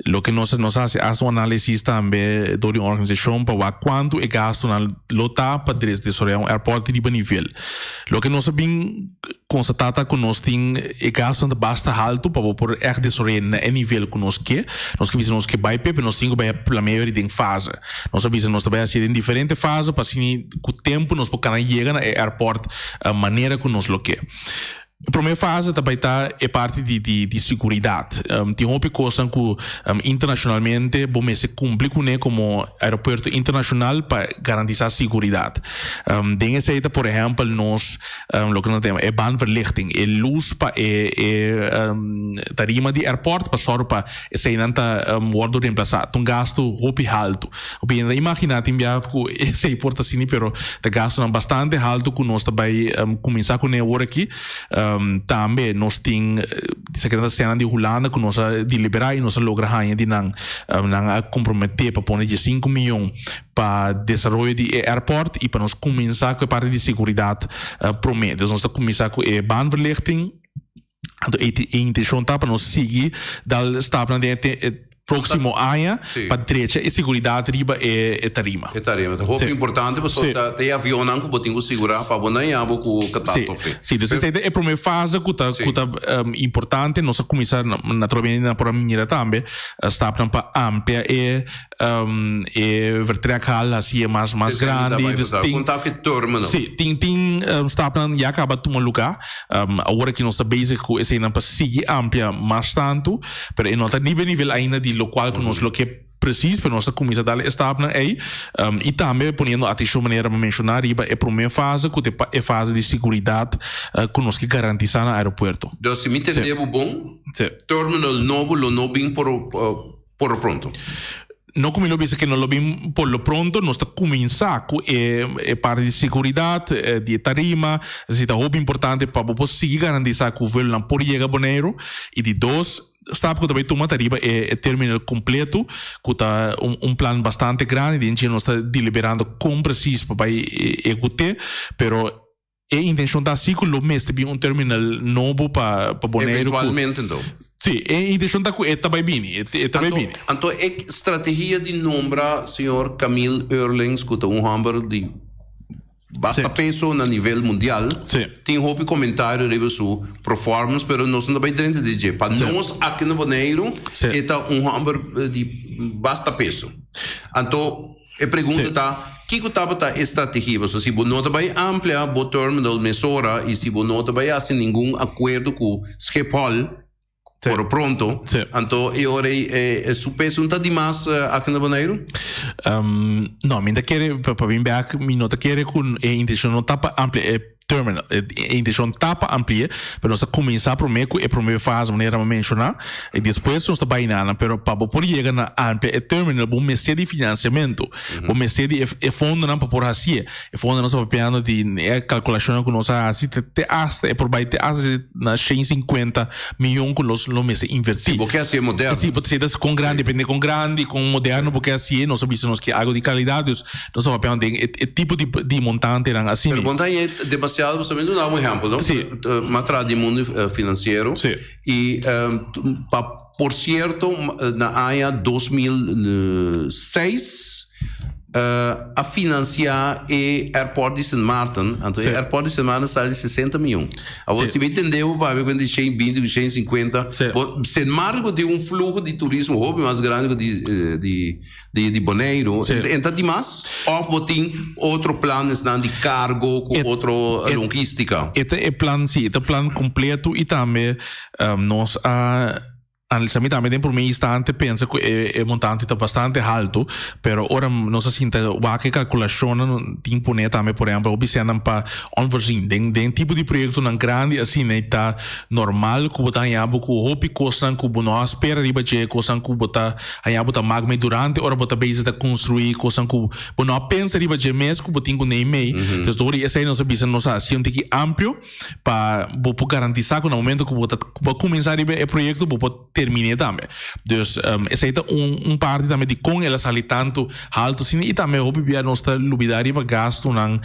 Loke nos nos a hasi hasta un análisis tambe dor di un organisashon pa wak kuantu e gastunan lo ta pa desaroyá un airport riba nivel. Loke nos a bin konstatá ta ku nos tin e gastunan ta basta haltu pa bo por ègt desaroyá na e nivel ku nos ke. Nos ke bisa nos ke bai p'e, pero nos tin ku bai planeá den fase. Nos a bisa nos ta bai hasié den diferente fase pa asina ku tempu nos por kana yega na e airport manera ku nos lo ke. E promé fase ta bai ta e parti di di di siguridat. Tin hopi kosnan ku internashonalmente bo mester kumpli kuné komo aeropuerto internashonal pa garantisá siguridat. Den esei ta por ehèmpel nos loke nan ta yama e baanverlichting, e lus pa e e tarima di airport pa sòru pa eseinan ta wòrdu remplasá. Ta un gastu hopi haltu. Hopi hende ta imaginá tin bia ku esei por ta asina pero ta gastunan bastante haltu ku nos ta bai kuminsá kuné awor aki. Tambe nos tin sekretan sena di Hulanda ku nos a deliberá i nos a logra haña di nan. Nan a komprometé pa pone diesinku mion pa desaroyo di e airport i pa nos kuminsá ku e parti di seguridat promé. Dus nos ta kuminsá ku e baanverlichting. Anto e intenshon ta pa nos sigui dal stapnan den e próksimo aña pa drecha e seguridat riba e tarima. E tarima ta hopi importante pasobra ta ta e avionnan ku bo tin ku sigurá pa bo no haña bo ku katástrofe. Si, dus esei ta e promé fase ku ta ku ta importante. Nos a kuminsá naturalmente nan por a mira tambe stapnan pa amplia e E vertrekhal hasié mas mas grandi. Dus tin, Konta ku e terminal. Sí, tin tin stapnan ya kaba tuma lugá. Awor aki nos ta bezig ku eseinan pa sigui amplia mas tantu, pero e no ta riba e nivel ainda di lokual ku nos lo ke presis, pero nos ta kuminsá dal e stapnan ei. I tambe poniendo atenshon manera mi a menshoná riba e promé fase ku ta e fase di siguridat ku nos ke garantisá na aeropuerto. Dus si mi tende bo bon, terminal nobo lo no bin por Por lo pronto. No ku mi lo bisa ke no lo bin por lo pronto, nos ta kuminsá ku e e parti di seguridat di e tarima, esei ta hopi importante pa bo por sigui garantisá ku vuelonan por yega Boneiru. I di dos stap ku ta bai tuma ta riba e e terminal kompleto ku ta un un plan bastante grandi, den dje nos ta deliberando kon presis pa bai ehekut'é, pero E intencion ta si cu lo mester bin un terminal nobo pa pa Boneiru cu. Eventualmente anto. Si, e intencion ta cu e ta bay bini, e ta bay bini. Anto e strategia di nombra señor Camille Eurlings cu ta un homber di basta peso na nivel mundial, tin hopi comentario riba su performance pero nos no ta bay drenta di dje. Pa nos aki na Boneiru e ta un homber di basta peso. Anto. E pregunta ta, kiko tabata e strategia? Pasobra si bo no ta bai amplia bo terminal mesora i si bo no ta bai hasi ningun akuerdo ku Schiphol por lo pronto, anto e ora ei e su peso no ta dimas aki na Boneiru? No, mi ta kere, pa bin bek, mi no ta kere ku e intenshon no ta pa amplia e terminal. E intencion ta pa ampli'e, pero nos ta cuminsa prome cu e prome fase manera mi a menciona, y despues nos ta bay na, pero pa bo por yega na amplia e terminal bo mester di financiamento, bo mester di e fondonan pa por haci'e. E fondonan nos ta papiando di e calculacionnan cu nos a haci te hasta e por bay te hasta na shen cincuenta miyon cu nos lo mester inverti. Si bo ke haci'e moderno. Si, bo ta con grandi, depende con grandi, con moderno bo ke haci'e, nos a bisa nos ke algo di calidad, dus Nos ta papia den e tipo di di montantenan asina. Pero bon ta haña demasiado, pasobra mi duna un ehèmpel, no? Sí. Mi a traha den mundu finansiero. Sí. I pa por sierto na aña 2006 a finansiá e airport di Sint Maarten, anto e airport di Sint Maarten sali di sesenta mion. Awor si mi tende bo papia ku di shen binti ku shen sinkuenta, bo Sint Maarten ku tin un fluho di turismo hopi mas grandi ku di di di Boneiru, en ta dimas? Of bo tin otro planesnan di cargo cu otro logistica? E ta e plan, si, e ta plan completo y tambe nos a analisa, mi tambe den prome instante pensa cu e montante ta bastante halto, pero ora nos a sinta wak e calculacionnan tin pone tambe, por ehempel, hopi sennan pa onvoorzien, den den tipo di proyectonan grandi asina e ta normal cu bo ta haña bo cu hopi cosnan cu bo no a spera riba dje, cosnan cu bo ta Haña bo ta mak mei durante ora bo ta bezig ta konstruí kosnan ku bo no a pensa riba dje mes ku bo tin ku nei mei. Entonces dor di esei nos a bisa nos a hasi un tiki amplio pa bo por garantisá ku na momento ku bo ta ku bo a kuminsá riba e proyekto bo por tene. terminé tambe. Dus esei ta un un parti tambe di kon el a sali tantu haltu asina i tambe hopi bia nos ta lubidá riba gastunan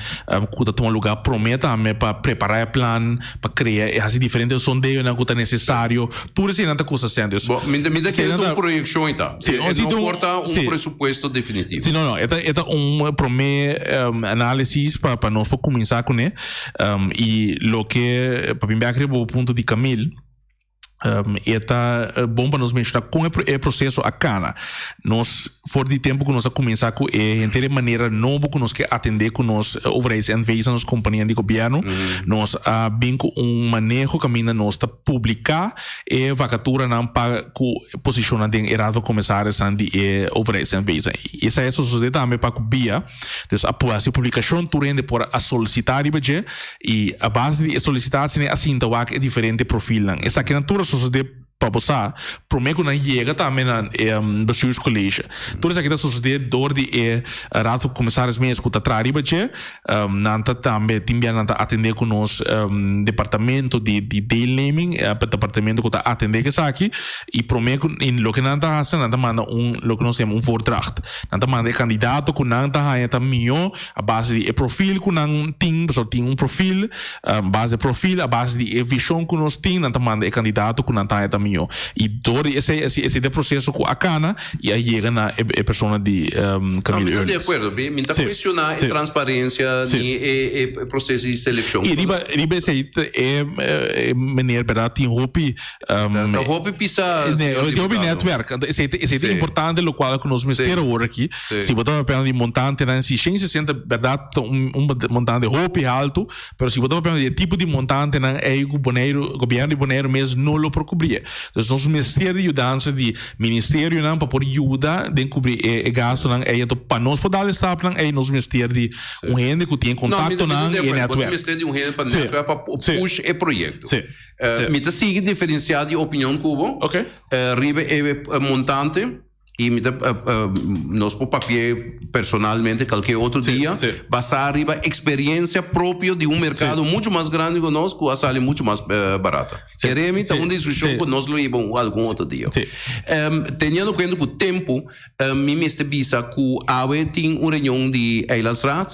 ku ta tuma lugá promé tambe pa prepará e plan, pa krea e hasi diferente sondeonan ku ta nesesario. Tur eseinan ta kosta sèn. Dus Bo, mi ta mi ta kere eseinan ta un ta proyekshon i ta. Sí, E no, si no ta un por ta un sí. presupuesto definitivo. Sí, no, no, e ta e ta un promé análisis pa pa nos por kuminsá kuné. I loke pa bin bèk riba bo punto di Camille. E ta bon pa nos menshoná kon e proseso a kana. Nos for di tempu ku nos a kuminsá ku e henter e manera nobo ku nos ke atendé ku nos overheids NV's nos kompanianan di gobièrnu, nos a bin ku un maneho kaminda nos ta publiká e vakaturanan pa ku posishonnan den e Raad van Commissarissen di e overheids NV's. I esei a sosodé tambe pa ku bia. Dus a hasi publikashon tur hende por a solisitá riba dje i a base di e solisitasinan a sinta wak e diferente profilnan. Esakinan tur a sosodé pa bo sa promé ku nan yega tambe na e bestuurscollege. Tur esaki ta sosodé dor di e Raad van Commissaris mes ku ta traha riba dje. Nan ta tambe tin bia nan ta atendé ku nos departamento di di deelneming, e departamento ku ta atendé ku esaki i promé ku i loke nan ta hasi nan ta manda un loke nos ta yama un voordracht. Nan ta manda e kandidato ku nan ta haña ta mihó a base di e profil ku nan tin, pasobra tin un profil, a base di e profil, a base di e vishon ku nos tin, nan ta manda e kandidato ku nan ta haña ta mihó. I dor di esei, esei ta e proseso ku a kana i a yega na e persona di No, Camille mi ta di Eurlings. akuerdo. Mi mi ta Sí, kuestioná e sí. transparensia Sí. ni e e proseso di selekshon. I riba riba esei e meneer bèrdat tin hopi Ta hopi pisa, señor Hopi diputado. netwerk. Anto esei ta esei ta Sí. importante lokual ku nos mester Sí. awor aki. Sí. Si bo ta papiando di montantenan, si 160 bèrdat ta un un montante hopi haltu, pero si bo ta papiando di e tipo di montantenan ei ku Boneiru, gobièrnu di Boneiru mes no lo por kubri. Dus nos mester di yudansa di ministerionan pa por yuda den kubri e e gastunan ei. Anto pa nos por dal e stapnan ei nos mester di un hende ku tin No, mi ta mi ta kontaktonan di i e akuerdo. Bo ta netwerk. mester di un hende pa Sí. netwerk pa Sí. push e proyekto. Sí. Mi ta sigui diferenciá di opinion cu bo. Ok. Riba e montante y mi ta nos por papi'é personalmente calke otro dia basá riba experiencia propio di un mercado mucho mas grandi cu nos cu a sali mucho mas barata. Kere mi ta un discusion cu nos lo hiba algun otro dia. Teniendo cuenta cu tempo Mi mester bisa ku awe tin un reunion di Eilandsraad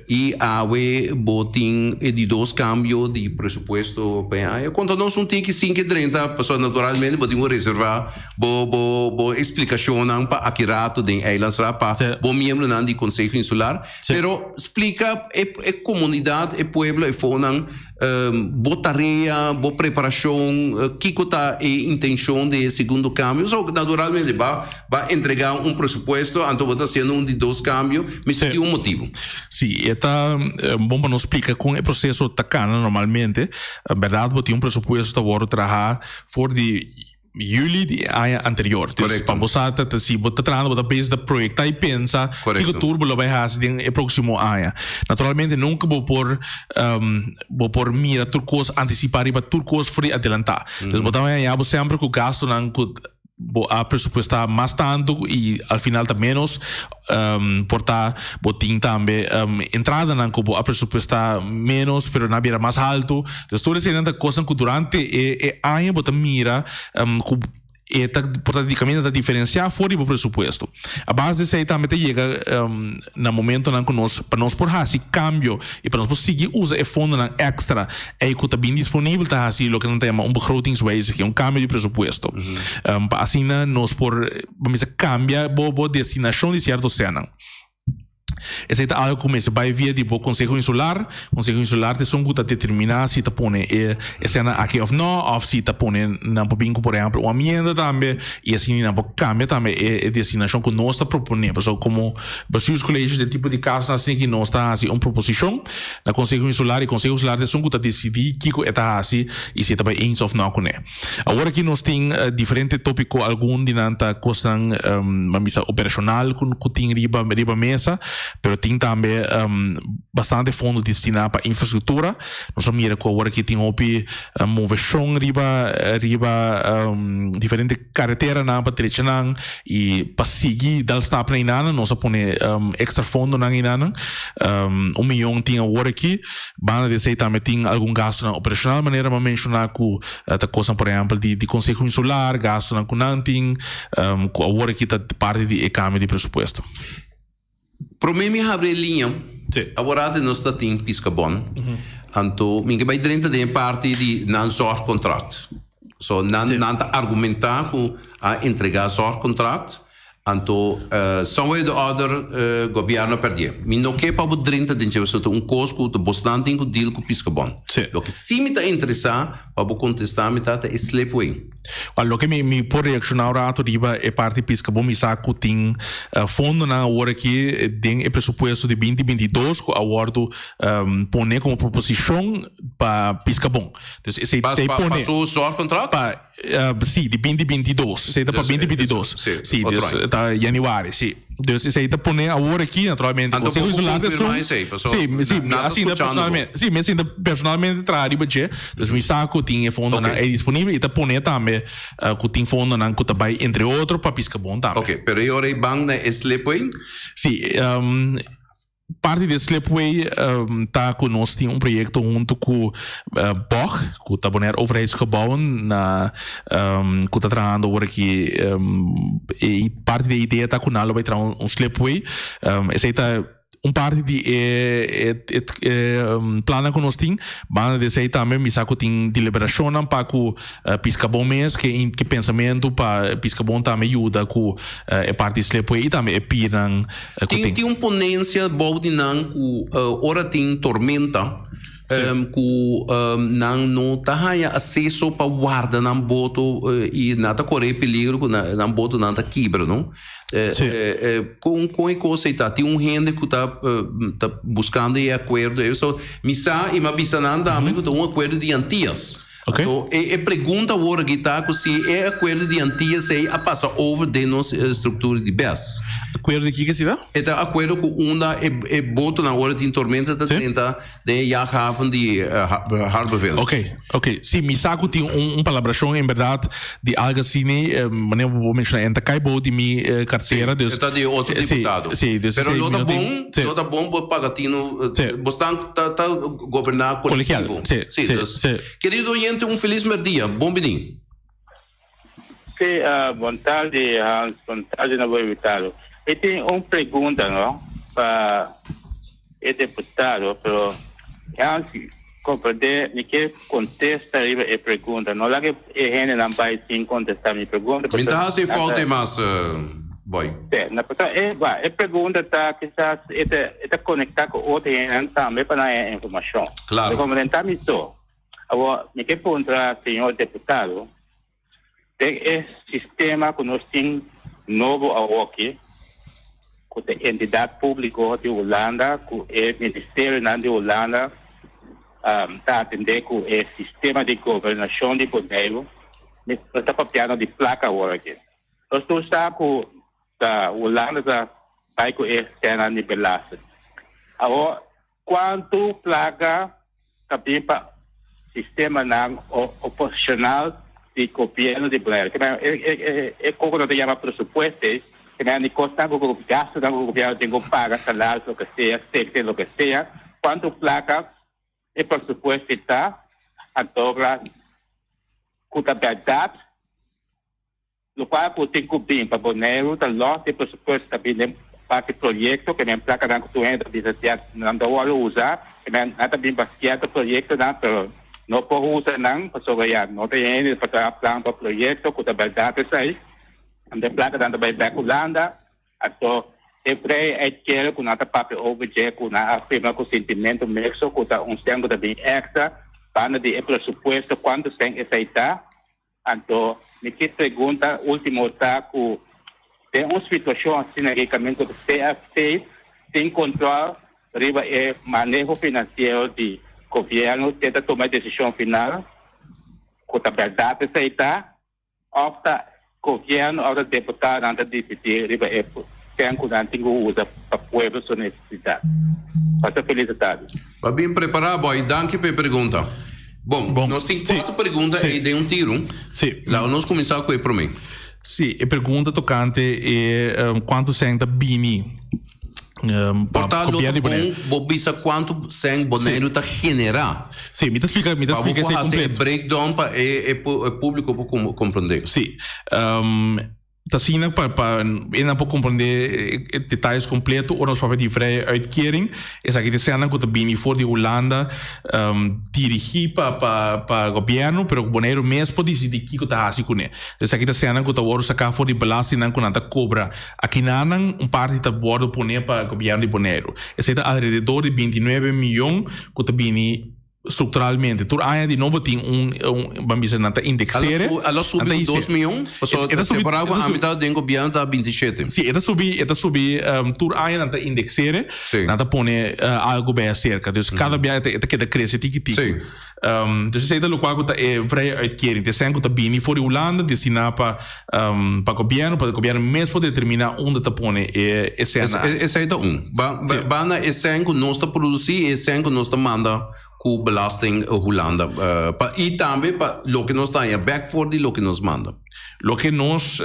i awe bo tin e di dos kambio di presupuesto pa e aña. Konta nos un tiki sin ke drenta, pasobra naturalmente bo tin ku reservá bo bo bo eksplikashonnan pa aki rato den Eilandsraad pa bo miembronan di Konseho Insular. Pero splika e e komunidat, e pueblo, e fonan Bo tarea, bo preparashon, kiko ta e intenshon di e segundo kambio? So, naturalmente ba ba entregá un presupuesto, anto bo ta hasiendo un di dos kambio, mester tin un motibu. Sí, e ta bon pa nos splika kon e proseso ta kana normalmente. Bèrdat bo tin un presupuesto ta wòrdu trahá for di Juli di e aña anterior. Dus pa bo sa ta si bo ta trahando bo ta bezig ta proyecta y pensa kiko tur bo lo bay haci den e proximo aña. Naturalmente nunca bo por bo por mira tur cos anticipa riba tur cos for di adelanta. Dus bo ta bay haña bo semper cu gastonan cu bo a presupuesta mas tanto y al final ta menos. Por ta bo tin tambe entradanan ku bo a presupuestá ménos pero nan a bira mas haltu. Entonces tur eseinan ta kosnan ku durante e e aña bo ta mira ku e ta por ta di kaminda ta diferensiá for di bo presupuesto. A base di esei tambe ta yega na momentonan ku nos pa nos por hasi kambio i pa nos por sigui usa e fondonan èkstra ei ku ta bin disponibel ta hasi loke nan ta yama un begrotingswijziging, un kambio di presupuesto. Pa asina nos por. Bo mester cambia bo bo destinacion di cierto cenan. Esey ta algo cu mester bay via di bo Conseho Insular. Conseho Insular ta esun cu ta determina si ta pone e e cenan aki of no, of si ta pone nan por bin cu por ehempel un amienda tambe y asina nan por cambia tambe e e destinacion cu nos ta propone. Pasobra como Bestuurscollege den tipo di casonan asina ki nos ta haci un proposicion na Conseho Insular y Conseho Insular ta esun cu ta dicidi kico e ta haci y si e ta bay eens of no cune. Awor aki nos tin diferente tópiko, algun di nan ta kosnan, ban bisa operashonal ku tin riba riba mesa. Pero tin tambe um, bastante fondo destiná pa infrastruktura. Nos a mira ku awor aki tin hopi moveshon riba riba um, diferente kareteranan pa drechanan i pa sigui dal stapnan einanan nos a pone um, extra fondonan einanan. Um, un miyon tin awor aki. Banda di esei tambe tin algun gastunan operashonal manera mi a menshoná ku ta kosnan por ehèmpel di di Konseho Insular, gastunan ku nan tin um, ku awor aki ta parti di e kambio di presupuesto. Promé mi habri e liña, awor nos ta tin Piskabon, anto mi ke bai drenta den e parti di nan zorgcontract. So nan nan ta argumentá ku a entregá zorgcontract, anto some way or the other gobièrnu a pèrdié. Mi no ke pa bo drenta den dje, pasobra ta un kos ku bosnan tin ku deal ku Piskabon. Loke sí mi ta interesá pa bo kontestá mi ta ta e slipway. Wèl, loke mi mi por reakshoná un ratu riba e parti piska bo mi sa ku tin fondonan awor aki den e presupuesto di binti 22 ku a wòrdu pone komo proposishon pa piska bon. Dus esei Pa ta pa pone pa su zorgcontract? pa si di binti 22, esei ta pa Dus binti 22. si, Si, otro dus aña. ta yanüari, si. Dus esei ta pone awor aki naturalmente Anto Konseho bo por Insular ta konfirmá esun esei, pasobra si, si, na nan ta asina skuchando bo. personalmente, si, mi a sinta personalmente traha riba dje, dus mi sa ku tin e fondonan Ok. ei disponibel i ta pone tambe ku tin fondonan ku ta bai entre otro pa Piskabon tambe. Ok, pero e ora ei ban na e slipway? Si, Parti di e slipway ta ku nos tin un proyekto huntu ku bog, ku ta Bonaire Overheidsgebouwen na ku ta trahando awor aki. E parti di e idea ta ku nan lo bai traha un slipway. Esei ta un parti di e plannan ku nos tin. Banda di esei tambe mi sa ku tin deliberashonnan pa ku Piskabon mes ke ke pensamentu pa Piskabon tambe yuda ku e parti slipway i tambe e pirnan ku Tin tin. tin un ponensia bou di nan ku ora tin tormenta ku nan no ta haña aseso pa warda nan boto i nan ta kore e peligro ku nan botonan ta kibra no. Kon kon e kos ei ta? Tin un hende ku ta ta buskando e akuerdo ei so mi sa i mi a bisa nan tambe ku ta un akuerdo di Antias. Ok. Anto e e pregunta awor aki ta ku si e akuerdo di Antillas ei a pasa over den nos struktura di bes. Akuerdo di kiko si ta? E ta akuerdo ku unda e e botonan ora tin tormenta ta Si. drenta den e jachthaven di Harbor Village. Ok, ok. Si, mi sa ku tin un un palabrashon en bèrdat di algu asina, manera bo menshona e ta kai bou di mi kartera, Si, dus. e ta di otro Si, diputado. si, dus Pero esei lo mi ta no tin, bon, si. lo ta bon bo paga tinu, Si. bo stan ta ta goberná Colegial, kolektivo. si, Sí, si, dus. si. Kerido oyente, un felis merdia. Bon bini. Sí, bon tardi Hans, bon tardi na bo invitado. Mi tin un pregunta no pa e deputado, pero Hans comprende mi ke contesta riba e pregunta. No laga e hendenan bai sin contesta mi pregunta. Mi ta hasi Pasobra fout e mas, boy. Sí, na pasobra e, ba, e pregunta ta kisas e ta e ta conecta cu otro hendenan tambe pa nan haña informacion. Claro. Pero como den ta mi so. Awor, mi ke puntra señor deputado, den e sistema ku nos tin nobo awoki, ku ta entidat públiko di Hulanda, ku e ministerionan di Hulanda ta atendé ku e sistema di gobernashon di Boneiru, nos ta papiando di plaka awor aki. Nos tur sa ku ta Hulanda ta bai ku e sènan di belasting. Awor, Cuantu placa ta bin pa sistemanan oposicional di gobierno di Bonaire? Ke men e coco nan ta yama presupuesto ei, ke men di cosnan cu gastonan cu gobierno tin cu paga, salaris, loke sea, secte, loke sea. Cuantu placa e presupuesto ei ta? Anto cu ta berdad Lokual ku tin ku bin pa Boneiru ta lòs di presupuesto ta bin den parti proyekto ke men plakanan ku tur hende ta bisa siat nan ta wòrdu usa ke men nan ta bin pa sierto proyektonan pero no por usa nan pasobra ya no ta hende pa traha plan pa proyekto ku ta bèrdat esei anto e plakanan ta bai bèk Hulanda anto e vrij uitkering ku nan ta papia over dje ku nan a firma ku sintimento mekso ku ta un sèn ku ta bin èkstra banda di e presupuesto kuantu sèn esei ta. Anto mi ke pregunta ultimo ta ku den un situashon asina ke kaminda ku CFT tin kontrol riba e maneho finansiero di gobièrnu te ta tuma e desishon final ku ta bèrdat esei ta òf ta gobièrnu òf ta deputadonan ta disidí riba e. sèn ku nan tin ku usa pa pueblo su nesesidat. Pasa felis tardi. Ba bin prepará boy, danki pa e pregunta. Bon, nos tin kuater pregunta ei den un tiru. Sí. Laga nos kuminsá ku e promé. Sí, e pregunta tokante e kuantu sèn ta bini pa gobièrnu di Boneiru. Por ta lo ta bon bo bisa kuantu sèn Boneiru ta generá. Sí, mi ta splika, mi ta splika esei kompleto. Pa bo por hasi e breakdown pa e públiko por komprondé. Sí. Ta asina pa pa e nan por comprende e detayes completo ora nos papia di vrije uitkering. Esaki ta esnan cu ta bini for di Hulanda dirigi pa pa pa gobierno pero Boneiru mes por dicidi kico ta haci cune. Esaki ta esnan cu ta wordo saca for di belastingnan cu nan ta cobra akinanan un parti ta wordo pone pa gobierno di Boneiru. Esey ta alrededor di 29 miyon cu ta bini Structuralmente, tur aña di nobo tin un, un ban bisa nan ta indexere. A lo subi un dos miyon? Pasobra e temporada cu ami tabata den gobierno tabata 27. Si, e ta subi, e ta subi, tur aña nan ta indexere, nan ta pone algo bij acerca. Dus cada bia e ta keda crece tiki tiki. Dus esey ta locual cu ta e vrije uitkering. Ta esnan cu ta bini for di Hulanda destina pa pa gobierno, pa gobierno mes por determina unda ta pone e esena. Esey ta un. Banda esnan cu nos ta produci y esnan cu nos ta manda cu belasting Hulanda. Pa y tambe pa loke nos ta haña bek for di loke nos manda. Loke nos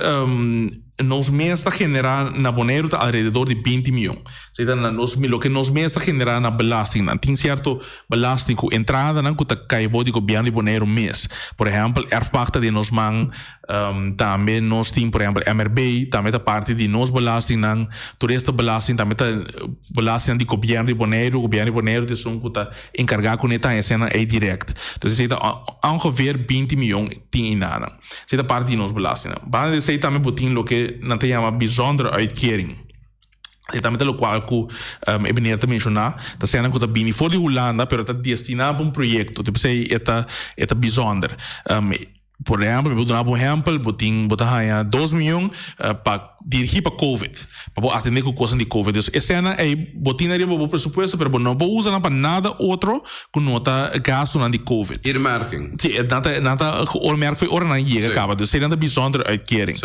nos mes ta genera na Boneiru ta alrededor di 20 miyon. Esey ta na nos loke nos mes ta genera na belastingnan. Tin cierto Belasting ku entradanan ku ta kai bou di gobièrnu di Boneiru mes. Por ehèmpel, erfpacht ta den nos man, tambe nos tin por ehèmpel MRB, tambe ta parti di nos belastingnan. Toeristenbelasting tambe ta belastingnan di gobièrnu di Boneiru. Gobièrnu di Boneiru ta esun ku ta enkargá kuné ta haña eseinan ei dirèkt. Entonces esei ta ongeveer 20 mion tin einanan. Esei ta parti di nos belastingnan. Banda di esei tambe bo tin loke nan ta yama bijzondere uitkering. E tambe ta lokual ku e meneer ta menshoná, ta sènan ku ta bini for di Hulanda pero ta destiná pa un proyekto, ta p'esei e ta e ta bizonder. Por ehèmpel, mi por duna bo un ehèmpel, bo tin bo ta haña dos mion pa dirigí pa covid, pa bo atendé ku kosnan di covid. Dus e sènan ei bo tin ariba bo presupuesto pero bo no por usa nan pa nada otro ku no ta gastunan di covid. Earmarking. Sí, nan ta nan ta geoormerkt for e ora nan yega kaba. Dus esei nan ta bizonder uitkering.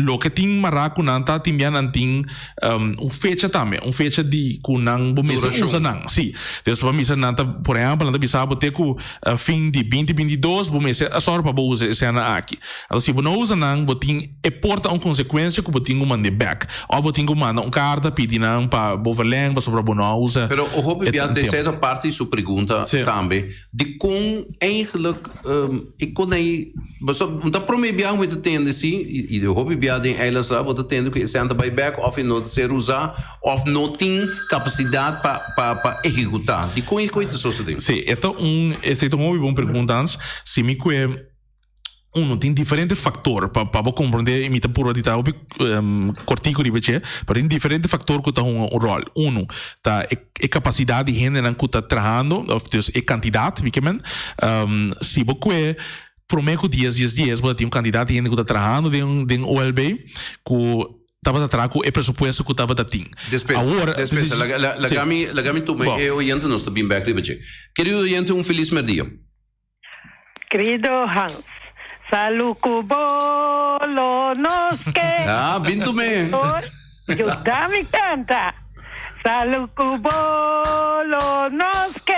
Loke tin mará ku nan ta tin bia nan tin un fecha tambe, un fecha di ku nan bo mester usa nan. Sí. Dus bo mester nan ta, por ehèmpel nan ta bisa bo te ku fin di binti 22 bo mester a sòru pa bo usa e sènan aki. Anto si bo no usa nan bo tin e por ta un konsekuensia ku bo tin ku mand'é bèk òf bo tin ku manda un karta pidi nan pa bo verleng pasobra bo no a usa Pero hopi bia ta esei ta parti di su pregunta tambe. Dikon eigenlijk e kon ei, pasobra bo ta prome biaha ku mi ta tende si, i hopi biaha den eilandsraad bo ta tende ku e sèn ta bai bèk òf e no ta ser usá òf no tin kapasidat pa pa pa ehekutá. Dikon e kos ta sosodé? Sí, e ta un, esei ta un hopi bon pregunta Hans. Si mi kue. Uno, tin diferente factor pa pa bo comprende y mi ta purba di ta hopi cortico riba dje, pero tin diferente factor cu ta hunga un rol. Uno, ta e e capacidad di hendenan cu ta trahando, of dus e cantidad, mi ke men. Si bo cue prome cu dies dies dies bo ta tin un cantidad di hende cu ta trahando den den OLB cu tabata traha cu e presupuesto cu tabata tin. Despensa, Awor, despensa, laga, laga mi, laga mi tuma e oyente, nos ta bin bek riba dje. Kerido oyente, un feliz merdia. Querido Hans, salu ku bolo nos ke. Ah, bin tu me. Por yuda mi kanta. Salu ku bolo nos ke.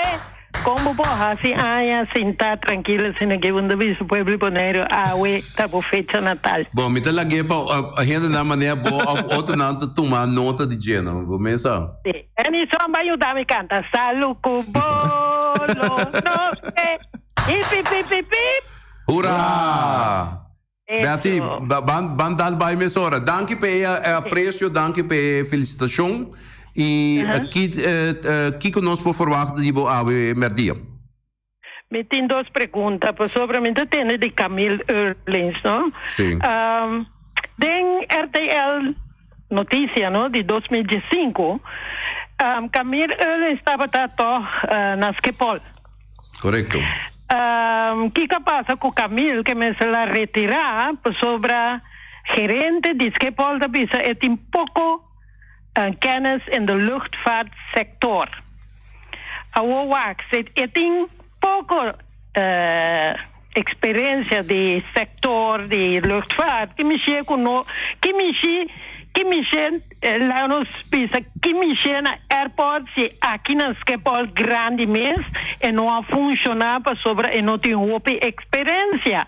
Kon bo por hasi aña sinta trankilo sino ke bo no ta bisa pueblo di Boneiru awe ta bo fecha natal. Bon, mi ta lag'é pa hendenan manera bo òf otronan ta tuma nota di dje, no? Bo mes sa. Sí. Any son ba yuda mi canta Salu cu bolo nos ke Hip hip hip hip hip. Hurra! Betty, ban ban dal bai mesora. Danki pa e aprecio, danki pa e felicitacion. Y ki kiko nos por verwachta di bo awe merdia? Mi tin dos pregunta pasobra mi ta tende di Camille Eurlings, no? Sí. Um, den RTL Noticia, no, di 2015, um, Camille Eurlings tabata toch uh, na Schiphol. Correcto. Um, kiko a pasa ku Camille ke mester la retira pasobra gerente di Schiphol ta bisa e tin poko uh, kennis in de luchtvaartsector. Awor wak, si e tin poko eksperensia di sektor di luchtvaart, ki mishi ku no, ki mishi, Ki mishen, laga nos bisa ki mishen na airport si aki na Schiphol grandi mes e no a funciona pasobra e no tin hopi experencia.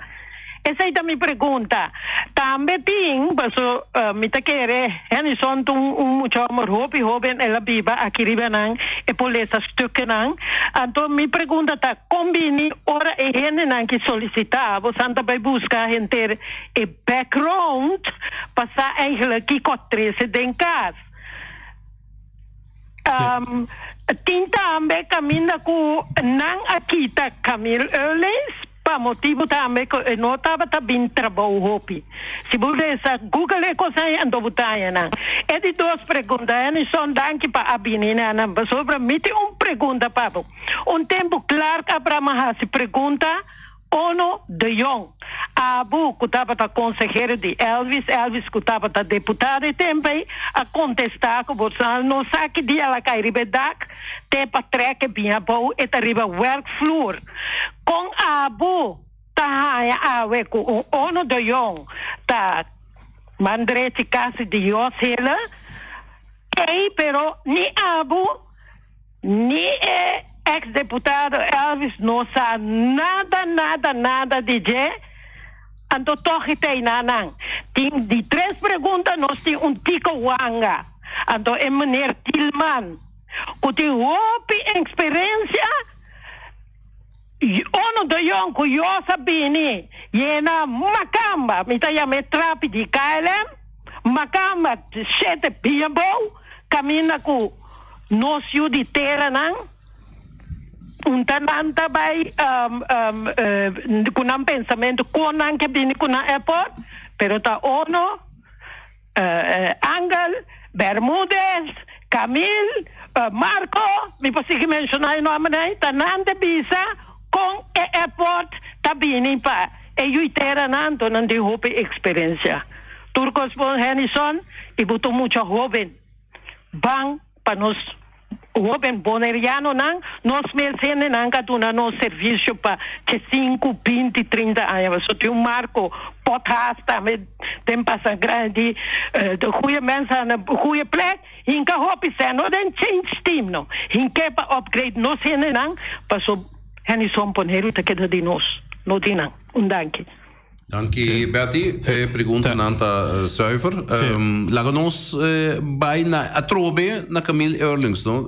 Esei ta mi pregunta. Tambe tin, paso mi ta kere Hennyson ta un mucha homber hopi hoben, el a biba aki riba nan e por lesa stukkenan. Anto mi pregunta ta kon bini ora e hendenan ki solisita bosan ta bai buska henter e background pa sa eigenlijk kiko a trese den kas. Tin tambe kaminda ku nan a kita Camille Eurlings pa motibu tambe ku e no tabata bin trabou hopi. Si bo lesa Google e kos ei anto bo ta haña nan. E di dos pregunta, Hennyson danki pa a bini na nan pasobra mi tin un pregunta pa bo. Un tempu Clark Abraham a hasi pregunta Ono de Jong, Abu ku tabata konsehero di Elvis, Elvis ku tabata deputado e tempu ei, a kontestá ku bo sa no sa ki dia el a kai riba e dak, te pa trek e bin abou e ta riba werkvloer. Kon Abu ta haña awe ku un Ono de Jong ta man drechi kasi di Jos Hille? Ei, pero ni Abu. Ni e ex deputado Elvis no sa nada nada nada di dje, anto tog e ta einan nan. Tin di tres pregunta nos tin un tiko wanga, anto e meneer Thielman ku tin hopi experencia, Ono de Jong ku Jos a bini yena makamba, mi ta yama e trapi di KLM, makamba shete pia bou, kaminda ku nos yu di teranan un ta nan ta bai ku nan pensamentu kon nan ke bini ku nan airport, pero ta Ono. Angel, Bermudez, Camil, Marco, mi por sigui menciona e nombernan ei, ta nan ta bisa con e airport ta bini pa e yuiteranan, anto nan tin hopi experiencia. Tur cos bon Hennyson y bo ta un mucha hoben. Ban pa nos hoben bonerianonan, nos mes hendenan ka duna nos servisio pa che sinku, binti, trinta aña. Pasobra tin un Marco Pothaas tambe den pasa grandi, de goeie mens aan de goeie plek, hinka hopi sèn, no den change team no, hink'é pa upgrade nos hendenan, pasobra Hennyson Boneiru ta keda di nos, no di nan. Un danki. Danki Betty, e preguntanan ta zuiver. Laga nos bai na atrobe na Camille Eurlings no.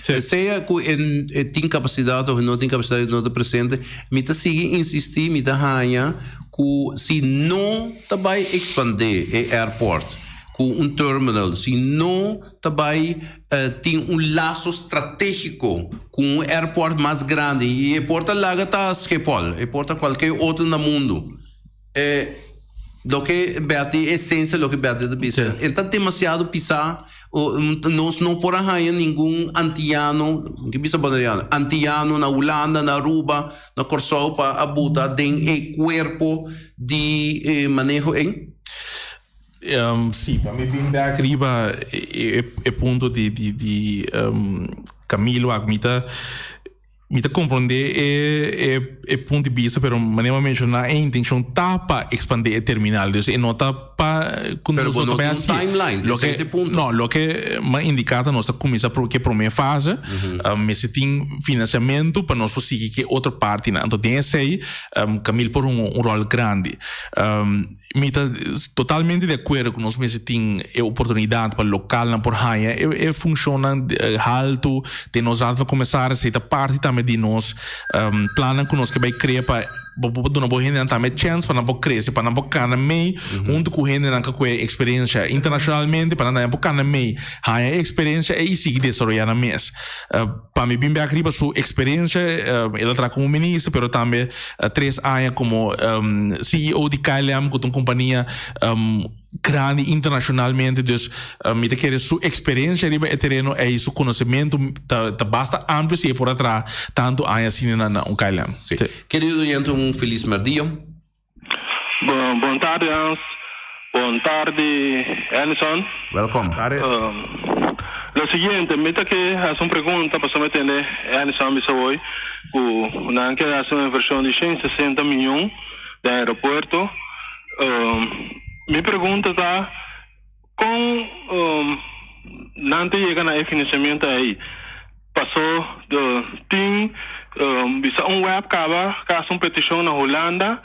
Sea ku e tin kapasidat of e no tin kapasidat e no ta presente, mi ta sigui insisti, mi ta haña ku si no ta bai ekspandé e airport ku un terminal, si no ta bai tin un laso strategico cu un airport mas grandi y e por ta laga ta Schiphol, e por ta cualkier otro na mundo. E loke Betty, esencia loke Betty ta bisa, e ta demasiado pisa, nos no por a haya ningun Antiano, mi ke bisa Boneriano, Antiano na Hulanda, na Aruba, na Corsou pa a buta den e cuerpo di maneho ey. Sí, pa mi bin bek riba e punto di di di Camilo ak mi ta mi ta komprondé e e e punto di bista pero manera mi a menshoná e intenshon ta pa ekspandé e terminal dus e no ta pa ku Pero nos bo no no ta bai tin un hasié. timeline, Loke esei ta e punto. no loke mi a indiká ta nos ta kuminsá ku e promé fase mester tin finansiamentu pa nos por sigui ku e otro partinan anto den esei Camilo por hunga un ròl grandi. Mi ta totalmente di akuerdo ku nos mester tin e oportunidat pa lokalnan por haña e funshonnan haltu den nos Raad van Commissaris. Esei ta parti tambe di nos plannan ku nos ke bai krea pa bo por duna bo hendenan tambe chèns pa nan por krese, pa nan por kana mei huntu ku hendenan ku e eksperensia internashonalmente, pa nan tambe por kana mei, haña e eksperensia ei i sigui desaroyá nan mes. Pa mi bin bek riba su eksperensia, el a traha komo minister pero tambe tres aña como CEO di KLM cu ta un compania grandi internacionalmente dus mi ta kere su experiencia riba e tereno ey su conocemento ta ta basta amplio si e por a traha tanto aña asina na un KLM. Sí. Querido oyente un feliz merdia. Bon bon tarde Hans, bon tarde Anderson. Welkom. Lo siguiente, mi ta ke hasi un pregunta pasobra mi tende Anderson bisa hoy ku nan ke hasi un invershon di shen sesenta miyon den aeropuerto. Mi pregunta ta. Kon nan ta yega na e financiamento ei? Paso tin bisa un web kaba ka hasi un petishon na Hulanda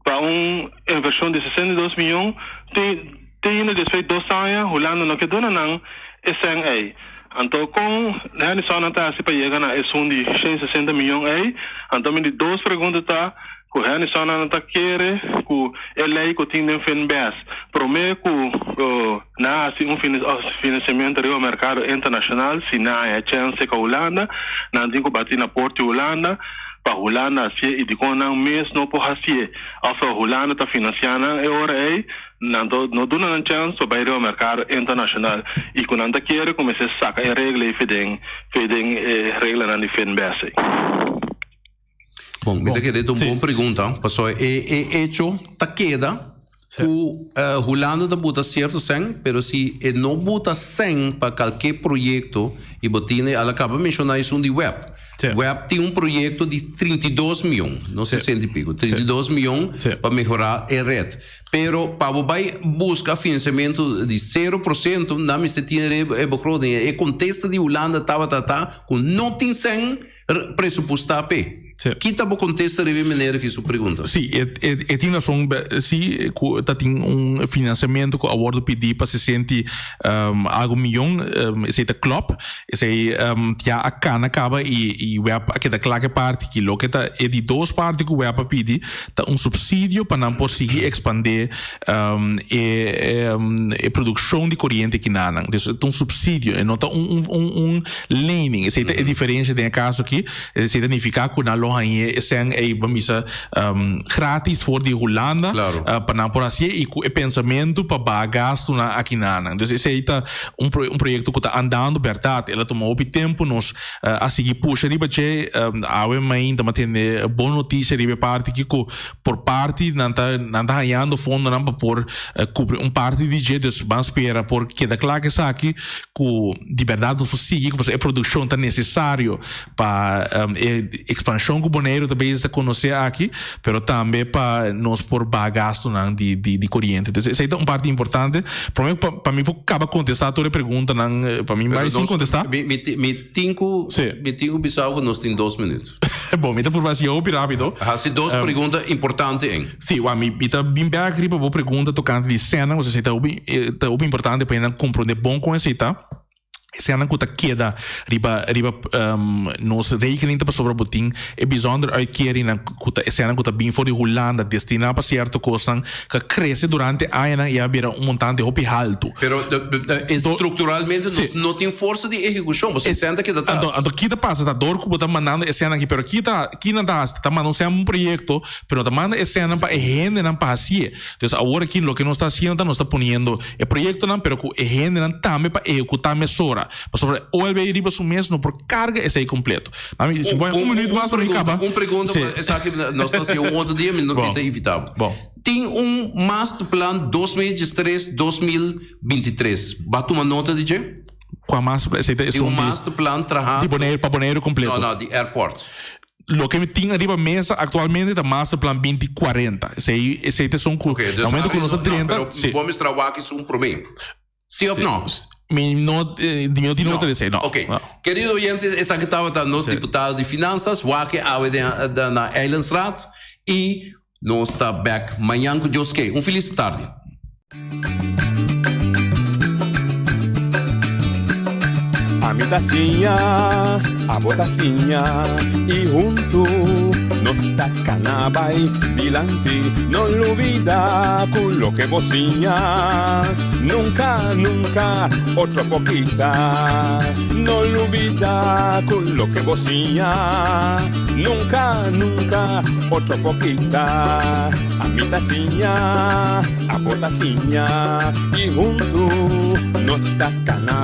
pa un invershon di 62 miyon tin te ainda despues di dos aña Hulanda no ke duna nan e sèn ei. Anto kon Hennyson ta hasi pa yega na esun di 160 miyon ei? Anto mi di dos pregunta ta ku Hennyson ta kere ku e lei ku tin den Finbes prome ku nan hasi un financiamento riba merkado internashonal si nan haña chènse ka Hulanda nan tin ku bati na port di Hulanda pa Hulanda hasié i dikon nan mes no por hasié òf Hulanda ta finansiá nan e ora ei Nan ta no duna nan chèns pa bai riba merkado internashonal i ku nan ta kere ku mester saka e regla ei den den e reglanan di Finbes ei. Bon, mi ta kere ta un bon pregunta, pasobra e e echo ta keda ku Hulanda ta buta sierto sèn, pero si e no buta sèn pa kalke proyekto i bo tine, al a kaba menshoná esun di web. Web tin un proyekto di 32 mion, no 60 i piko, 32 mion pa mehorá e ret. Pero pa bo bai buska financiamento di 0%, nan mester tin e begroting. E contesta di Hulanda tabata ta cu no tin cen presupuesta p'e. Ki ta bo contesta riba e meneer aki su pregunta? Sí, e, e, e tin razon, sí, cu ta tin un financiamento cu a wordo pidi pa 60 algo miyon, esey ta klop. Esey ya a cana caba y, y web a keda cla ke parti ki. Loke ta e di dos parti cu web a pidi ta un subsidio pa nan por sigui expande e e produccion di coriente kinanan. Dus ta un subsidio e no ta un un un lening. Esey ta e diferencia den e caso aki. Esey ta nifica cu nan lo hañe e cen ey ban bisa gratis for di Hulanda pa nan por hacié y cu e pensamento pa baha gastonan akinanan. Dus esey ta un un proyecto cu ta andando berdad. El a tuma hopi tempo nos a sigui pusha riba dje. Awe mainta mi a tende bon noticia riba e parti aki cu por parti nan ta nan ta hañando fondonan pa por cubri un parti di dje. Dus ban spera por keda cla cu esaki cu di berdad nos por sigui pasobra e produccion ta necesario pa e expansion cu Boneiru ta bezig ta conoce aki, pero tambe pa nos por baha gastonan di di coriente. Entonces esey ta un parti importante. Prome pa pa mi por caba contesta tur e preguntanan, pa mi bay sin contesta. Mi mi mi tin cu mi tin cu bisa cu nos tin dos minuut. Bon, mi ta purba haci hopi rapido. Haci dos pregunta importante en. Si, wak, mi mi ta bin bek riba bo pregunta tocante di sena, pasobra esey ta hopi ta hopi importante pa hende comprende bon con esey ta. Esnan ku ta keda riba riba nos rekening ta pasobra bo tin e bijzonder uitkeringnan ku ta esnan ku ta bin for di Hulanda destiná pa sierto kosnan ku a krese durante añanan i a bira un montante hopi haltu. Pero strukturalmente nos no tin forsa di ehekushon, pasobra esnan ta keda tras. Anto ki ta pasa ta dor ku bo ta mandando esnan aki pero ki ta ki nan ta hasi ta manda un sèn un proyekto pero no ta manda esnan pa e hendenan pa hasié. Entonces awor aki loke nos ta hasiendo ta nos ta poniendo e proyectonan pero cu e hendenan tambe pa ehecuta mesora. Pasobra OLB riba su mes no por carga esey completo. Nami si bo un minuut mas pa mi caba. Un pregunta pa esaki nos ta haci un otro dia mi no ta invita bo. Bon. Tin un masterplan 2013, 2023. Bo a tuma nota di dje? Cua masterplan? Esey ta esun di. Tin un masterplan traha. Di Boneiru pa Boneiru completo? No, no, di airport. Loke mi tin ariba mesa aktualmente ta Masterplan 2040. Esei, esei ta esun ku Oké, na dus momento ku nos a no, drenta, pero si. bo mester a wak esun promé. Sí of no? Mi no, mi no tin nota di esei, no. Oké. No. Kerido oyentes, esaki tabata nos diputado di Finanzas, wak awe den den na Eilandsraad. I nos ta bèk mañan ku Dios ke. Un felis tardi. Ami ta siña, abo ta siña y huntu nos ta cana bay dilanti. No lubida cu loke bo siña nunca, nunca otro por kita. No lubida cu loke bo siña nunca, nunca otro por kita. Ami ta siña, abo ta siña y huntu nos ta cana.